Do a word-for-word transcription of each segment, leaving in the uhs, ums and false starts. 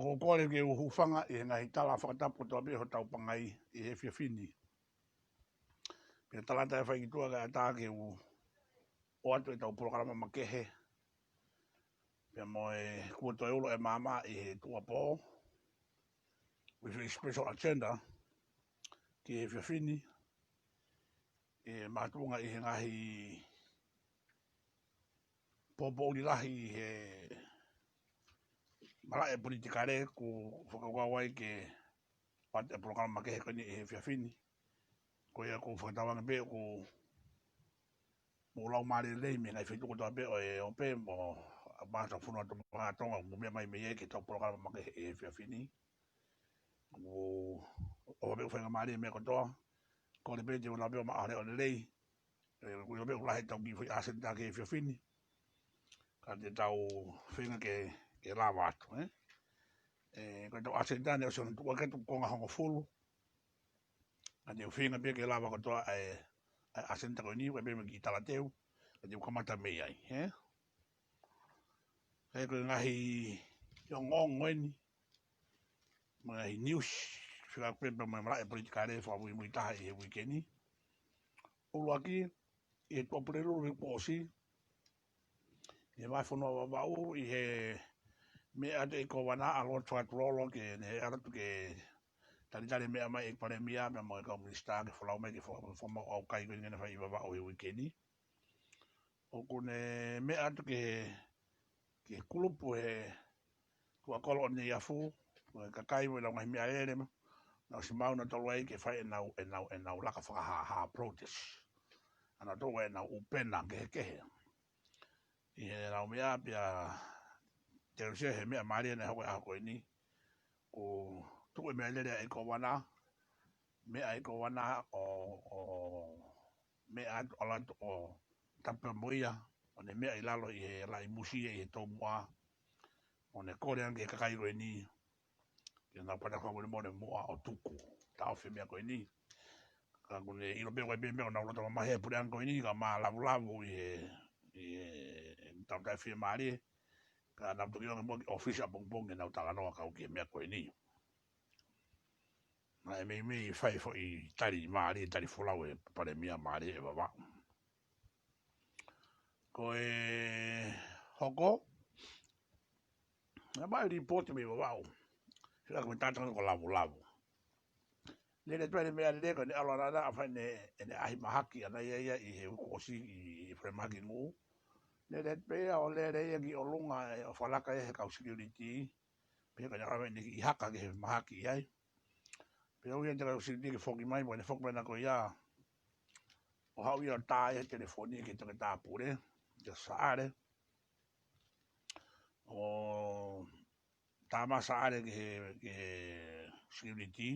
ʻOku ou kole ke u hūfanga ʻi he ngaahi tala fakatapu kotoa pē ʻo hotau pangai ʻi he efiafi ni. Pea tala atu e faikituʻa kae ʻatā ke u ʻoatu ʻetau polokalama makehe. Pea mo e kuo toe ulo e maama ʻi he tuʻuapō, with a special agenda ki he efiafi ni. ʻE makatuʻunga ʻi he ngaahi pōpoʻuli lahi ʻi he malaʻe politikale, ʻoku ou fakakaukau ai ke ʻoatu e polokalama makehe ko eni ʻi he efiafi ni. Ko ia ʻoku ou fakatauange pē ʻoku mou laumālie lelei mei he ngaahi feituʻu kotoa pē ʻo e ope mo mātuʻa fonua Tonga, Tonga, mou meʻa mai mei ai ki heʻetau polokalama makehe ʻi he efiafi ni. ʻOku ou ʻofa pē ʻoku faingamālie e meʻa kotoa. Kole pē te u lau pē ʻo maʻu ha leʻo lelei. ʻE, ʻoku ou ʻilo pē ʻoku lahi ʻetau kiʻi foʻi ʻāsenita ki he efiafi ni. Ka te tau feinga ke, ke lava atu, ē? ʻE, ko ʻetau ʻāsenita ni ʻosi hono tuʻu hake atu konga hongofulu. Ka te u feinga pē ke lava kotoa ʻa e, ʻa e ʻāsenita ko eni, ʻoku ʻi ai pē mo e kiʻi talateu. Ka te u kamata mei ai, ē? Ka ko e ngaahi ongoongo eni, mo e ngaahi news, fika pē pea mo e malaʻe politikale fakamuimui taha ʻi he uike ni. ʻUluaki, ʻi he tuʻa Pulelulu he kuo ʻosi, ʻi he vahefonua Vavaʻu, ʻi he meʻa atu e kōvana ʻa Lord Fakatulolo ke ne ʻalu atu ke talitali meʻa mai e palēmia pea mo e kau minisitā ke folau mai ke fo-, fomaʻu ʻaukai ko eni naʻe fai ʻi Vavaʻu he uike ni. ʻOku ne meʻa atu ki he, ki he kulupu he tuʻa kolo ʻo Neiafu, ko e kakai mo e lau ngaahi meʻalele, naʻa nau ʻosi maʻu nautolu ai ke fai ʻenau, ʻenau, ʻenau laka fakahāhā, protest. ʻA nautolu ʻenau ʻupena kehekehe. ʻI heʻenau meʻa pea te u sio he meʻa mālie naʻe hoko he ʻaho ko eni. Kuo tuʻu e meʻalele ʻa e kōvana, meʻa e kōvana ʻo, ʻo, meʻa atu, ʻalu atu ʻo tapu mo ia, ʻo ne meʻa ʻi lalo ʻi he laʻi musie ʻi he tomuʻa, ʻo ne kole ange ki he kakai ko eni, ke nau pata kua mole mole muʻa ʻo tuku, taʻofi e meʻa ko eni. Ka ʻoku ne ʻilo pē ʻoku ʻi ai pē meʻa ʻoku nau loto mamahi e puleʻanga ko eni, ka ma lavulavu ʻi he, ʻi he, ʻi he tau taʻefiemālie, ka nau toki ʻoange muʻa ki ʻōfisi ʻapongipongi ke nau talanoa kau ki he meʻa ko eni. Naʻe meimei fai foʻi tali mālie, tali folau e palēmia mālie ʻe Vavaʻu. Ko e hoko, naʻe maʻu e lipooti mei Vavaʻu. Sila ko e tātanga ko Lavulavu. Lele atu e meʻalele ko eni ʻalu ʻana ʻo fai ʻene, ʻene ʻaʻahi mahaki ʻana ia ia ʻi he uike kuo ʻosi ʻi he falemahaki ngū. Lele atu pē ia ʻo lele ia ki ʻolunga ʻo fakalaka ia he kau security. Pea ko ʻene ʻave ʻene kiʻi haka ki he mahaki ʻi ai. Pea ui ʻe he kau security ke foki mai, pea ne foki mai ʻana ko ia. ʻO haʻu ia ʻo tā ia he telefoni ki he toketā pule, kia Saʻale. ʻO tā mai ʻa Saʻale ki he, ki he security.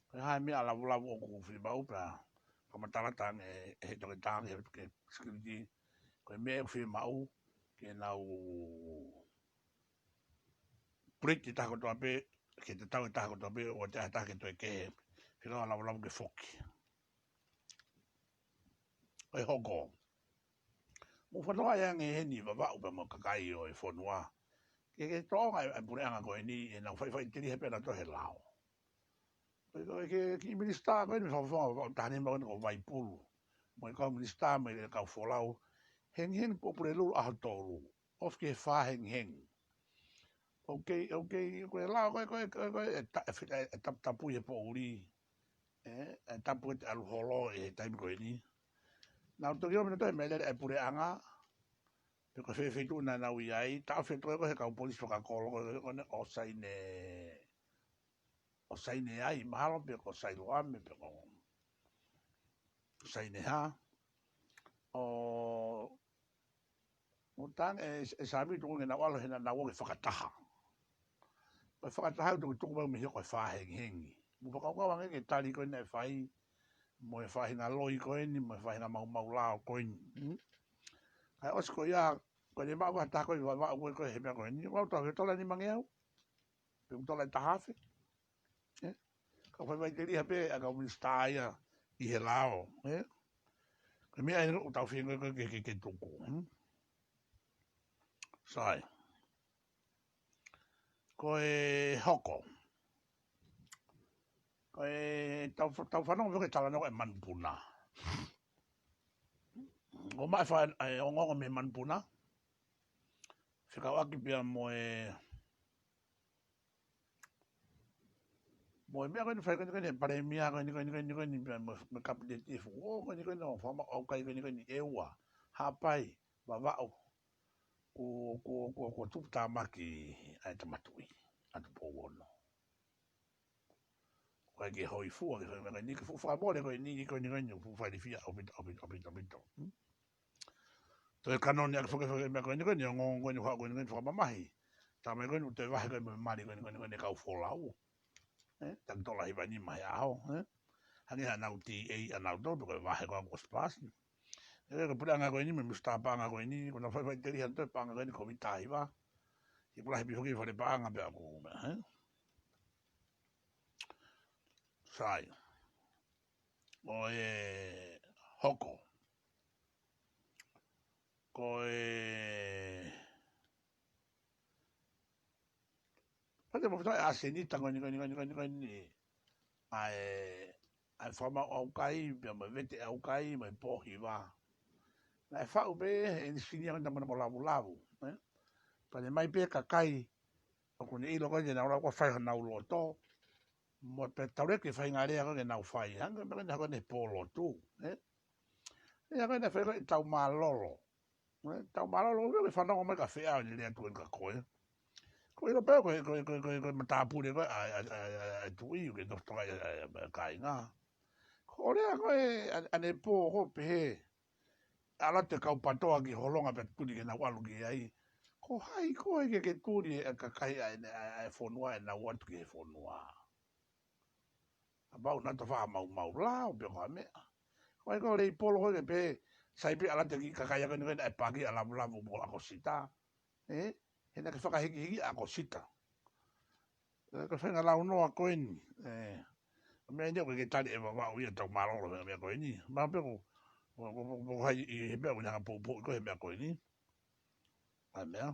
Ko e hā e meʻa Lavulavu ʻoku fiemaʻu pea fakamatala atu ange ʻe he toketā ki he, ki he security. Ko e meʻa ʻoku fiemaʻu ke nau break e taha kotoa pē, ke tatau e taha kotoa pē, ʻoua te ʻi ai ha taha ke toe kehe. Fekau ʻa Lavulavu ke foki. ʻE hoko. Mou fakatokangaʻi ange heni Vavaʻu pea mo e kakai ʻo e fonua. Ke, ke tōʻonga e, e puleʻanga ko eni, ʻenau faʻifaʻiteliha pē ʻanautolu he lao. Ko e, ko e kiʻi minisitā ko eni mei he fakafofonga Vavaʻu, taha ni mei ai ko Vaipulu. Mo e kau minisitā, mo e kau folau. Hengihengi pō Pulelulu ʻaho tolu. Ofi ki he fā hengihengi. ʻOku kei, ʻoku kei, ko e lao ko ē, ko e, ko e, ko e, ʻe ta-, ʻe fi-, ʻe, ʻe tap-, tapu ʻi he poʻuli. ʻE, ʻe tapu ʻi he ʻalu holo ʻi he taimi ko eni. Nau toki ō mai ʻo toe meʻalele e puleʻanga. Pe ko fē feituʻu naʻa nau ʻi ai, taʻofi atu ko ē he kau polisi fakakolo ko ē, ko ē ʻo saine, ʻo saine ai, mahalo pe ko Sailoame, pe ko Saineha. ʻO ʻo tang e, e sami tuku ke nau ʻalu he naʻa nau ō ke fakataha. Ko e fakataha ʻoku tuku mai mei he ko e fā hengihengi. Mou fakakaukau ange ki he tali ko eni naʻe fai, mo e faʻahinga loi ko eni, mo e faʻahinga maumau lao ko eni. Hmm? Kae ʻosi ko ia, ko eni maʻu ko ha taha ko ē ʻi Vavaʻu ko ē, ko ē he meʻa ko eni. Vavaʻu tau he tola nimangeau. Pe ʻoku tola ʻe taha afe. Ē? Ka faʻifaʻiteliha pē ʻa e kau minisitā ia ʻi he lao, ē? Ko e meʻa eni ʻoku tau feinga ko ē ke, ke, ke tuku, hmm? Sai. Ko e hoko. Ko e tau, tau fanongo pē ki he talanoa ʻo e manupuna. ʻOmai e fa-, e ongoongo mei he manupuna. Fekauʻaki pea mo e, mo e meʻa ko eni fai ko eni ko eni, palēmia ko eni ko eni ko eni ko eni, pea mo, mo e kapineti ʻe fuʻu ʻo ko eni ko eni, ʻo fakamaʻu ʻaukai ko eni ko eni ʻe ua, Haʻapai, Vavaʻu, kuo, kuo, kuo, kuo tuputāmaki ʻa e Tama Tuʻi, ʻa Tupou Ono. Ko e ke hoi fua, ke hoi mea ko eni, ke fuʻu fakamole ko eni, ko eni ko eni, fuʻu failifia, ʻaupito, ʻaupito, ʻaupito, ʻaupito. Hmm? Toe kanoni ʻaki fakafaka mea ko eni ko eni, ongoongo ko eni, faka ko eni ko eni, fakamamahi. Talamai ko eni, ʻoku toe vahe ko eni mo e mali ko eni ko eni ko eni kau folau. Eh, taki tola hiva nima he ʻaho, eh. Hangē ha nau T A, ʻa nau tau, pe ko e vahe ko ē kuo ʻosi pasi. ʻE, ko e puleʻanga ko eni, mo e Minisitā Paʻanga ko eni, ko ʻena faʻifaʻiteliha ʻa e toe paʻanga ko eni, Covid taha hiva. ʻIkai ke lahi pē foki e fale paʻanga pea ko e meʻa, eh. Sai. Ko e hoko. Ko e, pea te mo fita e ʻasenita ko eni, ko eni, ko eni, ko eni, ko eni. ʻA e, ʻa e fakamaʻu ʻaukai, pea mo e vete ʻaukai, mo e pō hiva. Naʻe faʻu pē he ʻenisinia ko eni, talamai ko Lavulavu, eh? Pea ne ʻomai pē kakai, ʻoku ne ʻilo ko ē ke nau lau ko ē fai honau loto, mo e pē tauleki e faʻahinga lea ko ē ke nau fai, hangē ko e meʻa ko eni ko eni pō lotu, eh? ʻE, hangē ko eni fai ko ē ʻetau mālōlō. Eh, ʻetau mālōlō, ʻoku ke fanongo mai ka feʻao ʻene lea atu eni kia koe. Ko e ʻilo pē ko e, ko e, ko e, ko e, ko e matāpule ko ē ʻa e, ʻa e, ʻa e, ʻa e, ʻa e tuʻi, ʻoku ke tokoto ai ʻa e, ʻa e, ʻa e kāinga. Ko e lea ko ē ʻa, ʻanepō ko ē pehē, ʻalu atu e kau PATOA ki Holonga pea tuli ke nau ʻalu ki ai. Ko hai koe ke ke tuli e kakai ʻa e, ʻa e, ʻa e fonua ʻenau ō atu ki he fonua? Kapau naʻa tau fakamaumau lao pe ko ha meʻa. Ko e ko e Leipolo ko ē ke pehē, sai pē ʻalu atu e kiʻi kakai ko eni ko eni ʻa e paaki ʻa Lavulavu mo ʻAkosita. Eh? He naʻa ke fakahikihiki ʻa ʻAkosita. Eh, ko e faʻahinga launoa ko eni. Eh, meʻa eni ʻoku ʻikai ke tali ʻe Vavaʻu ia ʻetau mālōlō he meʻa ko eni. Mahalo pē ko, ko, ko, ko, ko hai ʻi he meʻa ʻoku ne hanga poupouʻi ko ē he meʻa ko eni. ʻA e meʻa.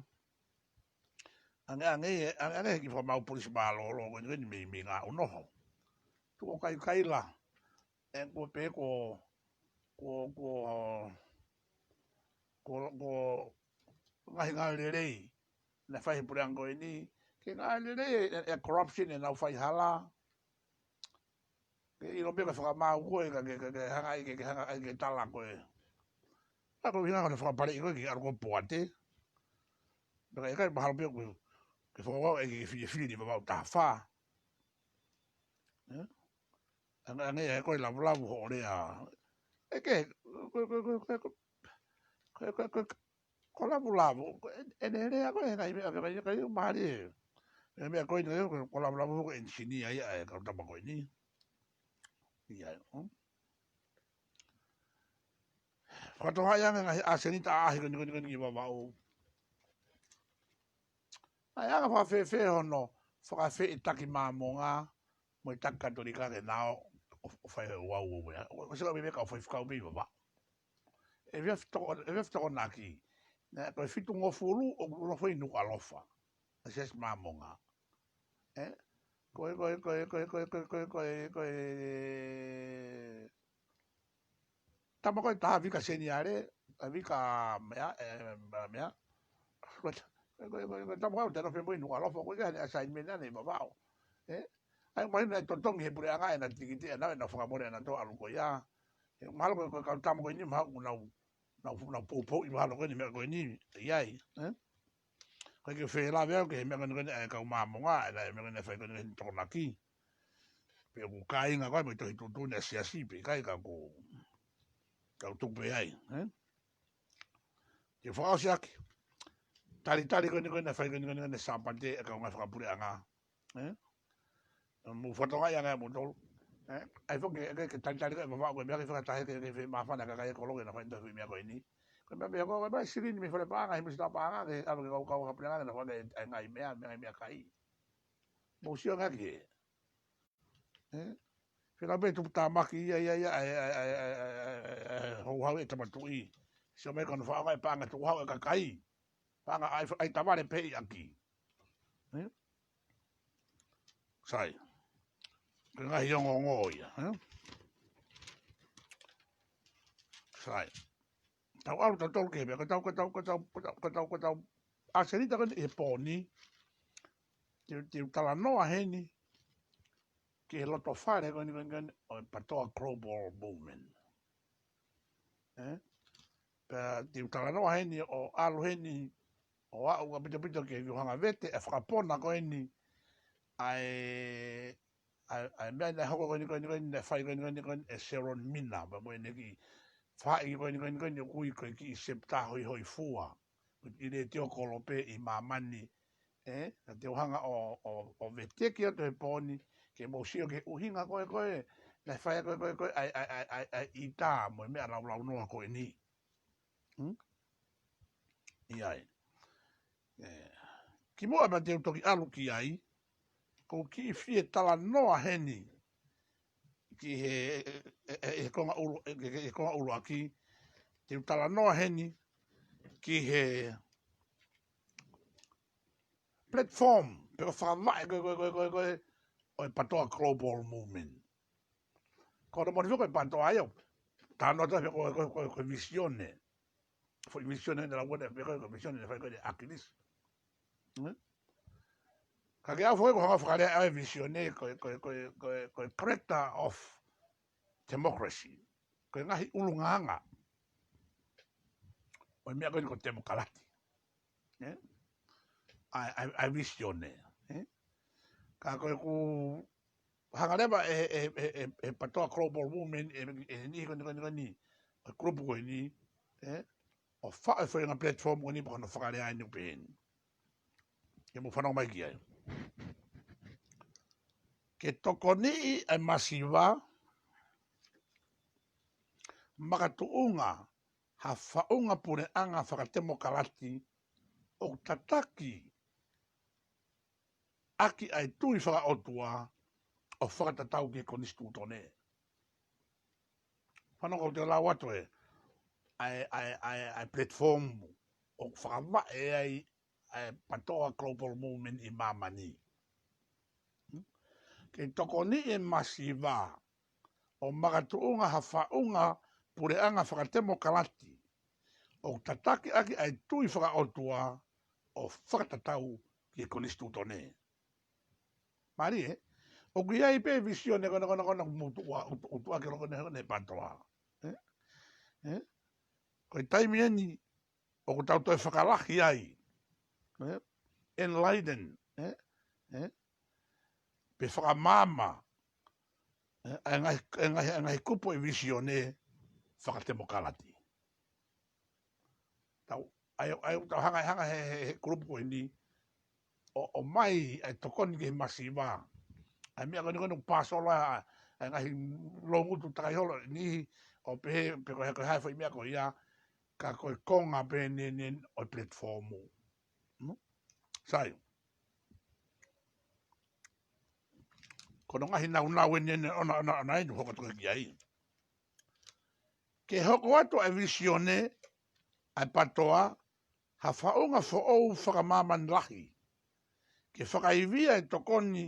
Ange, ange, ange, ange he kiʻi fakamaau polisi mālōlō ko eni, ko eni mei, mei Ngaʻunoho. Tuʻu ʻo kaikaila. ʻE, ko e pehē ko, ko, ko, ko, ko e ngaahi ngāue lelei naʻe fai he puleʻanga ko eni, ke ngāue lelei e, e corruption ʻenau faihala. Ke ʻilo pē ko e fakamaau ko ē, ka ke, ke, ke hanga ai, ke, ke hanga ai ke tala ko ē. Ka ko e ʻuhinga ko ʻene fakapaleʻi ko ē ke ʻalu ko ē poate. Pea ka ʻikai mahalo pē ko e, ke fakamaau ʻe ke fili, fili ni Vavaʻu taha fā. Eh? Ange, ange, ʻe ko e Lavulavu hoʻo lea. ʻE ke, ko, ko, ko, ko Lavulavu, ko e, ʻene lea ko ē he ngaahi meʻa, meʻa, meʻa, meʻa, meʻa, meʻa ko eni, ko, ko Lavulavu ko e ʻenisinia ia ʻa e kau tama ko eni. ʻIo, hmm? Fakatokangaʻi ange ngaahi ʻasenita ʻaʻahi ko eni, ko eni, ko eni ki Vavaʻu. Naʻe anga fakafēfē hono fakafeʻiloaki Māmonga mo e taki Katolika ke nau ō, ō, ō fai e ouau ʻo e, ʻo, ʻo sika me me ka ō fai fekau pē ʻi Vavaʻu. ʻE via fetoko-, ʻe via Fetokonaki. Naʻe ko e fitungofulu ʻoku nofo ʻi Nukuʻalofa. ʻA e siasi Māmonga. Eh? Ko e, ko e, ko e, tama ko ē taha Vika Seniale, ʻa Vika meʻa, eh, meʻa. Ko e, ko e, ko e, ko e tama ko ē te nofo mo ʻi Nukuʻalofa, ko e ke hane assignment ʻana ʻi Vavaʻu. Eh? ʻA ia mahino naʻe totongi he puleʻanga ʻena tikite ʻana, ʻena fakamole ʻana ʻo ʻalu ko ia. Eh, mahalo ko e, ko e kau tama ko eni mahalo ʻoku nau, nau, nau poupouʻi mahalo ko eni meʻa ko eni, ʻi ai, eh? Ko e ke fēlave au ki he meʻa ko eni ko eni ʻa e kau Māmonga, ʻena e meʻa ko eni fai ko eni ko eni Tokonaki. Pe ʻoku kāinga ko ē mo e tohi tuʻutuʻuni ʻa e siasi pe ʻikai ka ko, kau tuku pē ai, eh? Ke fakaʻosi ʻaki. Talitali ko eni ko eni fai ko eni ko eni Sāpate ʻa e kau ngaahi fakapuleʻanga. Eh? Mou fakatokangaʻi ange ʻa moutolu. Eh? ʻAi foki ke, ke, ke talitali ko ē Vavaʻu ko e meʻa ke fakatahe ke, ke fai māfana kakai e kolo ke na fai ʻenau fai meʻa ko eni. Ko e meʻa pē ko e meʻa silini mei fale paʻanga, he Minisitā Paʻanga, ke ʻave ke kau, kau fakapuleʻanga ke na fai e, e ngaahi meʻa, meʻa, ngaahi meʻakai. Mou sio ange ki he. Eh? Fēlā pē tuputāmaki ia, ia, ia, e, e, houhau e Tama Tuʻi. Sio mai ko hono faʻanga e paʻanga tukuhau e kakai. Paʻanga ʻai, ʻai tavale pē ʻi ʻaki. Eh? Sai. Ko e ngaahi ongoongo ia, ē? Sai. Tau ʻalu tautolu ki he meʻa, ko tau, ko tau, ko tau, ko tau, ko tau, ko tau. ʻAsenita ko eni he pō ni, te u, te u talanoa heni ki he loto fale ko eni, ko eni, ko eni, ʻo e PATOA Global Movement. Ē? Pea te u talanoa heni ʻo ʻalu heni ʻo aʻu ʻapitopito ke u hanga vete e fakapona ko eni ʻa e, ʻa e, ʻa e meʻa naʻe hoko ko eni, ko eni, ko eni, naʻe fai ko eni, ko eni, ko eni, ʻe Sharon Mina, pea mo ʻene kiʻi faʻahi ko eni, ko eni, ko eni, ʻoku ui ko e kiʻi septa hoihoifua. Ko e kiʻi letiō kolope ʻi māmani, ē? Ka te u hanga ʻo, ʻo, ʻo veteki atu he pō ni, ke mou sio ki he ʻuhinga ko ē, ko ē, naʻe fai ko ē, ko ē, ko ē, ʻa e, ʻa e, ʻa e, ʻa e, ʻa e ʻita mo e meʻa laulaunoa ko eni. Hmm? ʻIo. Ē, kimuʻa pea te u toki ʻalu ki ai, ʻoku ou kiʻi fie talanoa heni ki he, ē, ē, ē, he konga ʻulu, ē, he, he konga ʻuluaki, te u talanoa heni ki he platform, pe ko e fakavaʻe ko ē, ko ē, ko ē, ko ē, ko ē, ʻo e PATOA Global Movement. Ko hono moʻoni foki ko e PATOA ia, talanoa atu pē ko e, ko e, ko e, ko e visione. Foʻi visione naʻe lau ko ē, pe ko e, ko e visione naʻe fai ko ē ʻe ʻAkilisi. Hmm? Ka ke au foki ʻoku ou hanga ʻo fakalea ʻa e visione ko e, ko e, ko e, ko e, ko e character of democracy. Ko e ngaahi ʻulungaanga ʻo e meʻa ko eni ko e temokalati. Ē? ʻA e, ʻa e, ʻa e visione. Ē? Ka ko ʻeku hanga leva ʻe, ʻe, ʻe, ʻe, ʻe PATOA Global Movement, ʻe, ʻe niʻihi ko eni, ko eni, ko eni, ʻo e group ko eni, ē? ʻO faʻo e foʻi ngaahi platform ko eni pea ko hono fakalea eni ʻoku pehē ni. Ke mou fanongo mai ki ai. Ke tokoniʻi e masiva, makatuʻunga ha faʻunga puleʻanga fakatemokalati ʻoku tataki ʻaki ʻa e tui fakaʻotua ʻo fakatatau ki he konisitūtone. Fanongo ʻoku te lau atu ē, ʻa e, ʻa e, ʻa e, ʻa e platform ʻoku fakavaʻe ai ʻa e PATOA Global Movement ʻi māmani. Hmm? Ke tokoniʻi e masiva ʻo makatuʻunga ha faʻunga puleʻanga fakatemokalati ʻoku tataki ʻaki ʻa e tui fakaʻotua ʻo fakatatau ki he konisitūtone. Mālie, ē? ʻOku ʻi ai pē visione ko ena, ko ena, ko ena, mutu ua, utu, utu ake loko ne, ne PATOA. Ē? Ē? Ko e taimi eni, ʻoku tau toe fakalahi ai. Ē? Enlighten, ē? Ē? Pe fakamaama, ē? ʻA e ngaahi, ʻa e ngaahi, ʻa e ngaahi kupu ʻo e visione fakatemokalati. Tau, ʻa ia, ʻa ia, tau hanga, hanga he, he, he group ko eni, ʻo, ʻomai ʻa e tokoni ki he masiva. ʻA e meʻa ko eni ko eni ʻoku pass ʻo la, ʻa e ngaahi loungutu takai holo ʻe niʻihi, ʻo pehē, pe ko e, ko e hā e foʻi meʻa ko ia, ka ko e konga pē eni, eni, eni ʻo e platform. Hmm? Sai. Ko hono ngaahi naunau eni, eni, ʻona, ʻona, ʻona eni hoko atu ki ai. Ke hoko atu ʻa e visione ʻa e PATOA ha faʻunga foʻou fakamāmani lahi. Ke fakaivia e tokoni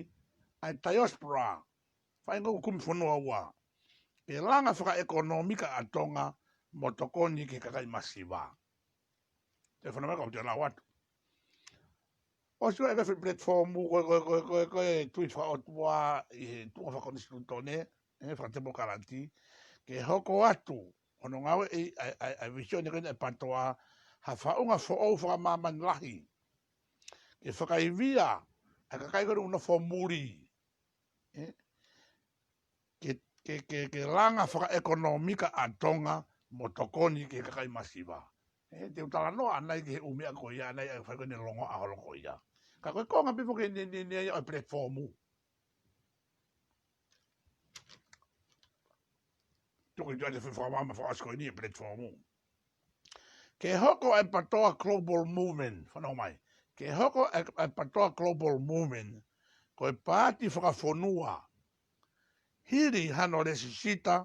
ʻa e diaspora, faʻahinga ʻoku kumi fonua ua. Ke langa fakaʻekonōmika ʻa Tonga mo tokoni ki he kakai masiva. Te fanongo mai ka u te lau atu. ʻOsi ko e ʻeke foʻi platform ko e, ko e, ko e, ko e, ko e tui fakaʻotua ʻi he tuʻunga fakakonisitūtone, ē, fakatemokalati, ke hoko atu hono ngāueʻi ʻa e, ʻa e, ʻa e visione ko eni ʻa e PATOA ha faʻunga foʻou fakamāmani lahi. Ke fakaivia ʻa e kakai ko eni ʻoku nofo muli. Ē? Ke, ke, ke, ke langa fakaʻekonōmika ʻa Tonga mo tokoni ki he kakai masiva. Ē, te u talanoa ʻanai ki he ʻū meʻa ko ia, ʻanai ʻa e fai ko eni longoaʻa holo ko ia. Ka ko e konga pē foki eni, eni, eni ʻo e platform. Tuku ʻi tuʻa te fai fakamaama fakaʻosi ko eni e platform. Ke hoko ʻa e PATOA Global Movement, fanongo mai. Ke hoko ʻa e, ʻa e PATOA Global Movement, ko e paati fakafonua, hili hano lēsisita,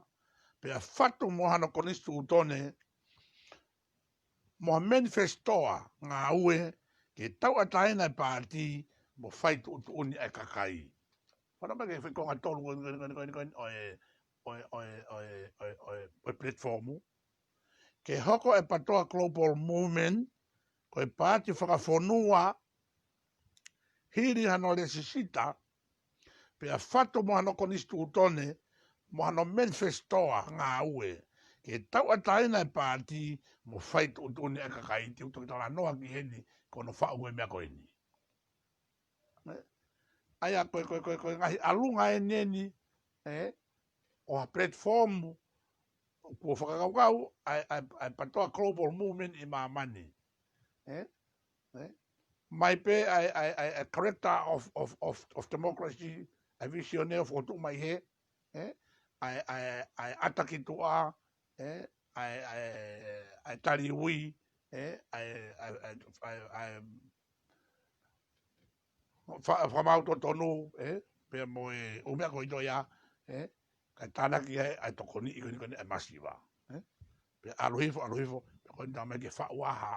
pea fatu mo hano konisitūtone, mo ha manifesto ngāue, ke tauʻatāina e paati, mo fai tuʻutuʻuni ʻa e kakai. Fanongo mai ki he foʻi konga tolu ko eni, ko eni, ko eni, ko eni, ko eni, ʻo e, ʻo e, ʻo e platform. Ke hoko e PATOA Global Movement ko e paati fakafonua hili hano lēsisita, pea fatu mo hano konisitūtone, mo hano manifesto ngāue, ke tauʻatāina e paati mo fai tuʻutuʻuni ʻa e kakai. Te u toki talanoa ki heni ko hono faʻu e meʻa ko eni. ʻA ia ko e, ko e, ko e, ko e ngaahi ʻalunga eni eni, ē, ʻo ha platform kuo fakakaukau ʻa e, ʻa e, ʻa e PATOA Global Movement ʻi māmani. Ē? Ē? Mai pē ʻa e, ʻa e, ʻa e, ʻa e character of, of, of, of democracy, ʻa e visionary fokotuʻu mai hē, ē? ʻA e, ʻa e, ʻa e ʻata ki tuʻa, ē? ʻA e, ʻa e, ʻa e tali ui, ē? ʻA e, ʻa e, ʻa e, ʻa e, ʻa e fa-, fakamaau totonu, ē? Pea mo e ʻū meʻa ko ē ʻi toʻo ia, ē? Kae tānaki ai ʻa e tokoni ʻi ko eni ko eni ʻa e masiva, ē? Pea ʻalu hifo, ʻalu hifo, pea ko eni tā mai ke faʻu ʻa ha,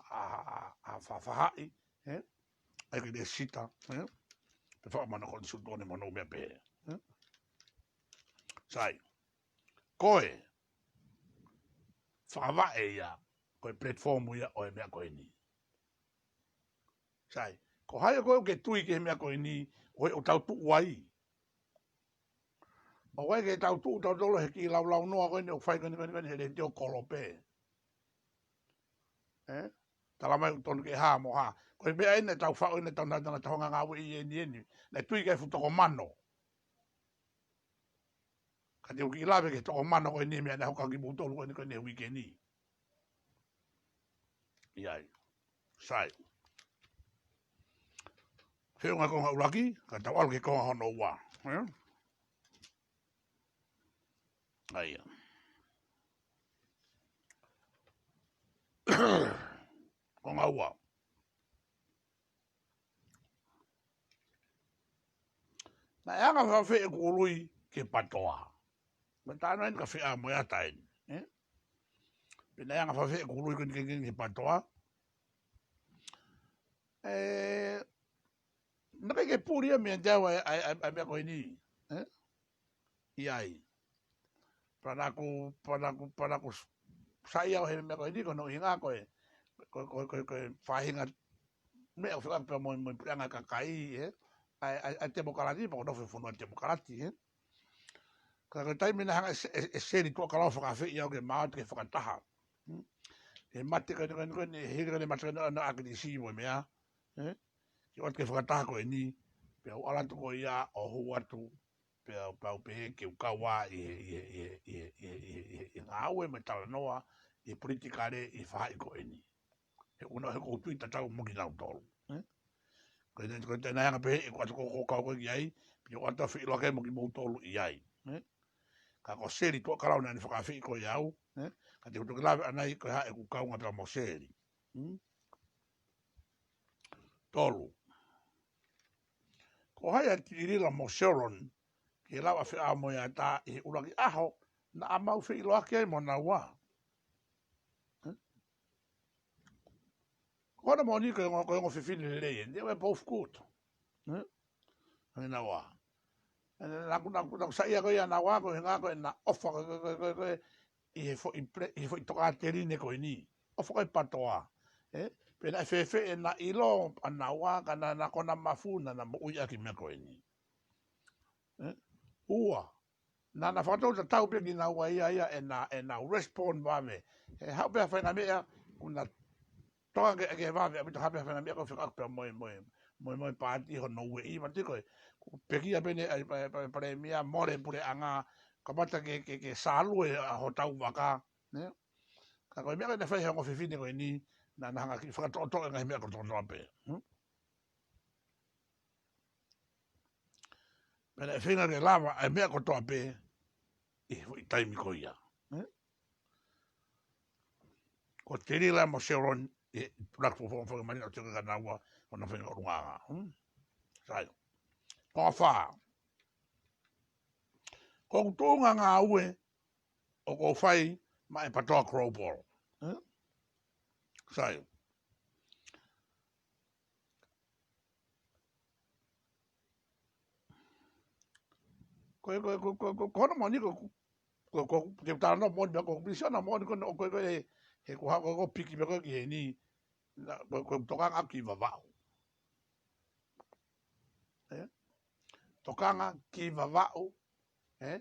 ha, ha, ha faʻafaʻahi, ē? ʻA ia ke lēsisita, ē? Pea faʻu mo hano konisitūtone mo hono ʻū meʻa pehē, ē? Sai. Ko e fakavaʻe ia, ko e platform ia ʻo e meʻa ko eni. Sai, ko hai ʻoku ke tui ki he meʻa ko eni, ʻoku tau tuʻu ai? ʻOku ʻikai ke tau tuʻu tautolu he kiʻi laulaunoa ko eni ʻoku fai ko eni, ko eni, ko eni he letiō kolope. Ē? Tala mai ʻoku tonu ke hā mo hā. Ko e meʻa eni ʻoku tau faʻu eni, tau nau tana tahonga ngāue ʻi eni eni. Naʻe tui ki ai e fuʻu toko mano. Ka te u kiʻi lave ki he toko mano ko eni, meʻa naʻe hoko ki moutolu ko eni, ko eni he uike ni. ʻI ai. Sai. Feʻunga konga ʻuluaki, ka tau ʻalu ki he konga hono ua. Ē? ʻA ia. Konga ua. Naʻe anga fēfē ʻeku ului ki he PATOA? Mei he taimi eni ka feʻao mo e ʻata eni, ē? Pea naʻe anga fēfē ʻeku ului ko eni ki he, ki he, ki he PATOA? Ē, naʻe ʻikai ke puli ia meiate au ʻa e, ʻa e, ʻa e, ʻa e meʻa ko eni, ē? ʻI ai. Pea naʻa ku, pea naʻa ku, pea naʻa ku s-, saiʻia au he meʻa ko eni, ko hono ʻuhinga ko e, ko e, ko e, ko e, ko e faʻahinga meʻa ʻoku fekauʻaki pea mo e, mo e puleʻanga kakai, ē? ʻA e, ʻa e, ʻa e temokalati, pea ʻoku ou nofo he fonua temokalati, ē? Ka ko e taimi naʻe hanga ʻe Se-, ʻe, ʻe Seli Tuʻakalau ʻo fakaafeʻi au ke ma ō atu ke fakataha. Hmm? He mate ko eni, ko eni, ko eni, he hili ko eni e mate ko eni ʻo ʻAkilisi mo e meʻa, ē? Ke ō atu ke fakataha ko eni, pea u ʻalu atu ko ia ʻo hū atu, pea u, pea u pehē ke u kau ā ʻi he, ʻi he, ʻi he ngāue mo e talanoa ʻi he politikale ʻi he faʻahi ko eni. He ʻoku ou, he ʻoku ou tui tatau mo kinautolu, ē? Ko e, ko e, naʻe anga pē ʻeku ʻatu ko ē ʻo kau ko ē ki ai, pea u ʻatu ʻo feʻiloaki mo kimoutolu ʻi ai, ē? Ka ko Seli Tuʻakalau naʻa ne fakaafeʻi ko ia au, ē? Ka te u toki lave ʻanai ko e hā ʻeku kaunga pea mo Seli. Hmm? Tolu. Ko hai ʻa Tilila mo Sharon ke lava feʻao mo e ʻata ʻi he ʻuluaki ʻaho naʻa mau feʻiloaki ai mo naua? Ē? Ko hono moʻoni ko e ongo, ko e ongo fefine lelei, and they were both good. Ē? Ange naua. Ē, naʻa ku, naʻa ku, naʻa ku saiʻia ko ia naua ko e ʻuhinga ko ʻena ʻofa ko ē, ko e, ko e, ko e, ko e, ʻi he foʻi pre-, ʻi he foʻi tokāteline ko eni. ʻOfa ko ē PATOA. Ē? Pea naʻe fēfē ʻena ʻilo ʻa naua, ka naʻa, naʻa ko ʻena mafu naʻa na moʻui ʻaki e meʻa ko eni. Ē? Ua. Naʻa, naʻa fakatou tatau pē kinaua ia, ia ʻena, ʻena respond vave. He haʻu pē ha faʻahinga meʻa, ʻoku na toka ke, ke vave, ʻa e pito hape ha faʻahinga meʻa ʻoku fekauʻaki pea mo e, mo e, mo e, mo e paati hono ueʻi, ma tiko e, ʻoku pekia pē eni ʻa e, ʻa e, ʻa e palēmia, mole puleʻanga, kamata ke, ke, ke sālue ʻa hotau vaka, nē? Ka ko e meʻa ko ē naʻe fai ʻe he ongo fefine ko eni, naʻa, naʻa na hanga ʻo kiʻi fakatoʻotoʻo e ngaahi meʻa kotoa kotoa pē. Hmm? Pea naʻe feinga ke lava ʻa e meʻa kotoa pē ʻi he foʻi taimi ko ia. Ē? Ko Tilila mo Sharon, ʻi he ʻuluaki fofonga fakamanino ʻo tio ke kanaua, ʻo na feinga ʻo lunga anga. Hmm? Sai. Konga fā. Ko ʻeku tuʻunga ngāue ʻoku ou fai maʻa e PATOA Global. Ē? Sai. ko, ko, ko, ko, ko, ko hono moʻoni ko, ko, ko, te u talanoa moʻoni, ko e pilīsone moʻoni ko eni, ko, ko, he ko ha, ko, ko piki pē ko ē ki heni, na, ko, ko tokanga ki Vavaʻu. Ē? Tokanga ki Vavaʻu, ē?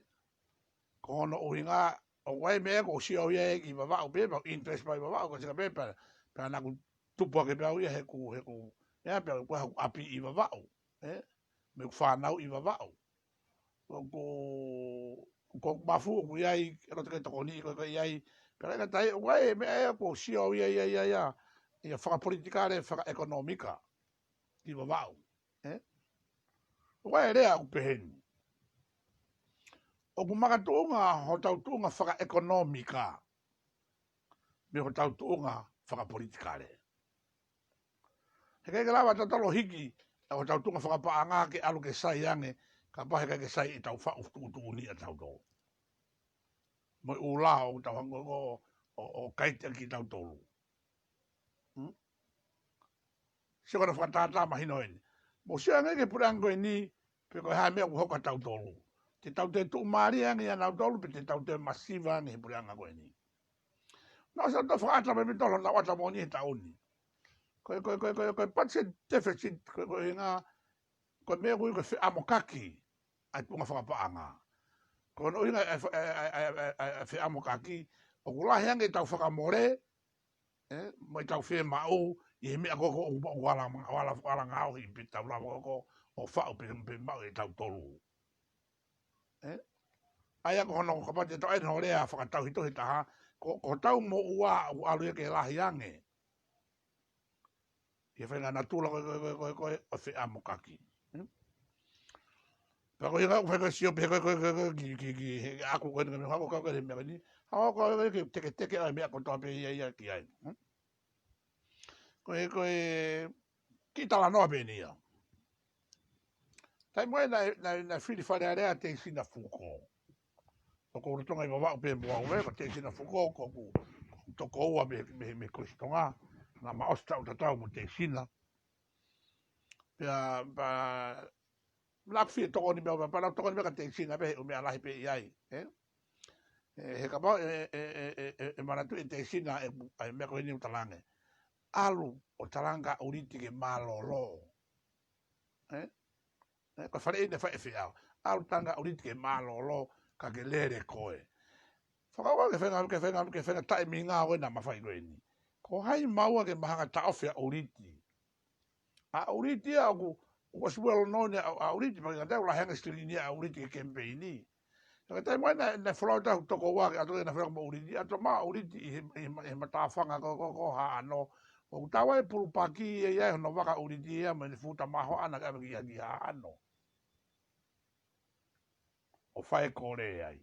Ko hono ʻuhinga, ʻoku ʻi ai e meʻa ʻoku sio ia ki Vavaʻu pē, pea interest mai Vavaʻu, ko e sika pē, pea, pea naʻa ku tupu hake pē au ia he ʻoku, he ʻoku, ē, pea ko e ʻapi ʻi Vavaʻu, ē? Mo ʻeku fānau ʻi Vavaʻu. Ko, ko, ko mafu ʻoku ʻi ai, e loto ke tokoni, ko, ko ʻi ai, pea ka tai, ʻoku ʻi ai e meʻa ē ʻoku sio ia, ia, ia, ia, ia fakapolitikale, fakaʻekonōmika ki Vavaʻu, ē? ʻOku ʻi ai e lea ʻoku pehē ni. ʻOku makatuʻunga hotau tuʻunga fakaʻekonōmika mei hotau tuʻunga fakapolitikale. He ʻikai ke lava tautolu ʻo hiki ʻa hotau tuʻunga fakapaʻanga ke ʻalu ke sai ange, kapau he ʻikai ke sai ʻetau faʻu tuʻutuʻuni ʻatautolu. Mo e ʻū lao ʻoku tau hanga ʻo, ʻo, ʻo kaiti ʻaki kitautolu. Hmm? Sio ko e fakatātā mahino eni. Mou sio ange ki he puleʻanga ko eni, pe ko e hā e meʻa ʻoku hoko kiate kitautolu. Te tau toe tuʻumālie ange ʻia nautolu, pe te tau toe masiva ange he puleʻanga ko eni. Naʻa ʻosi ʻalu ʻo fakaʻata mai mei tolo, naʻa ʻosi ʻata moʻoni he taʻu ni. Ko e, ko e, ko e, ko e, ko e budget deficit, ko e, ko e ʻuhinga, ko e meʻa ʻoku ui ko e feʻamokaki ʻa e tuʻunga fakapaʻanga. Ko hono ʻuhinga e fe-, e, e, e, e, e feʻamokaki, ʻoku lahi ange ʻetau fakamole, ē, mo ʻetau fiemaʻu ʻi he meʻa ko ē ʻoku, ʻoku ala, ala, ala ngaohi pē ʻetau lava ko ē ʻo faʻu pe, pe maʻu ʻe tautolu. Ē? ʻA ia ko hono kapau te tau ʻai hono lea fakatauhito he taha, ko, ko hotau moʻua ʻoku ʻalu ia ke lahi ange. ʻI he faʻahinga natula ko ē, ko ē, ko ē, ko ē, ʻo e feʻamokaki. Ē? Pea ko e ʻuhinga ʻoku fai ko e sio pē ko ē, ko ē, ko ē, ko ē, ki, ki, ki, he ʻaku ko eni ka me hako kau ko eni meʻa ni. Hako ko ē ke teketeke ʻa e meʻa kotoa pē ia, ia ki ai. Hm? Ko e, ko e, kiʻi talanoa pē eni ia. Taimi ko ē naʻe, naʻe, naʻe fili Fale Alea ʻa Teisina Fuko. Ko ʻeku lolotonga ʻi Vavaʻu pē mo au ē, ko Teisina Fuko, ko ʻeku, ko ʻeku tokoua mei, mei, mei Kolisi Tonga. Naʻa ma ʻosi taʻu tatau mo Teisina. Pea, pea, naʻa ku fie tokoni meʻa, pea, pea naʻa ku tokoni meʻa kia Teisina pē he ʻū meʻa lahi pē ʻi ai, ē? Ē, he kapau ʻe, ʻe, ʻe manatuʻi ʻe Teisina e, ʻa e meʻa ko eni ʻoku talaange. ʻAlu ʻo talaange kia ʻUliti ke mālōlō. Ē? Ē, ko e faleʻi naʻe fai ʻe Feau. ʻAlu talaange kia ʻUliti ke mālōlō, ka ke lele koe. Fakakaukau ki he faʻahinga, ki he faʻahinga, ki he faʻahinga taimi ngāue naʻa ma fai ko eni. Ko hai maua ke ma hanga ʻo taʻofi ʻa ʻUliti. ʻA ʻUliti ia ʻoku, ʻoku ʻosi well known ʻa, ʻa ʻUliti, pea ʻikai ngata ai ʻoku lahi ange e silini ʻa ʻUliti ki he kemipeini. Ka ko e taimi ko ē naʻe, naʻe folau atu ʻeku tokoua ke ʻatu ke na folau mo ʻUliti, ʻatu mai ʻa ʻUliti ʻi he, ʻi he, ʻi he matāfanga ko, ko, ko Haʻano. ʻOku tau ai pulupaki ē ia ʻi hono vaka ʻa ʻUliti ia mo ʻene futa mahoʻana ke ʻave ki, ki Haʻano. ʻO fai e kole ai.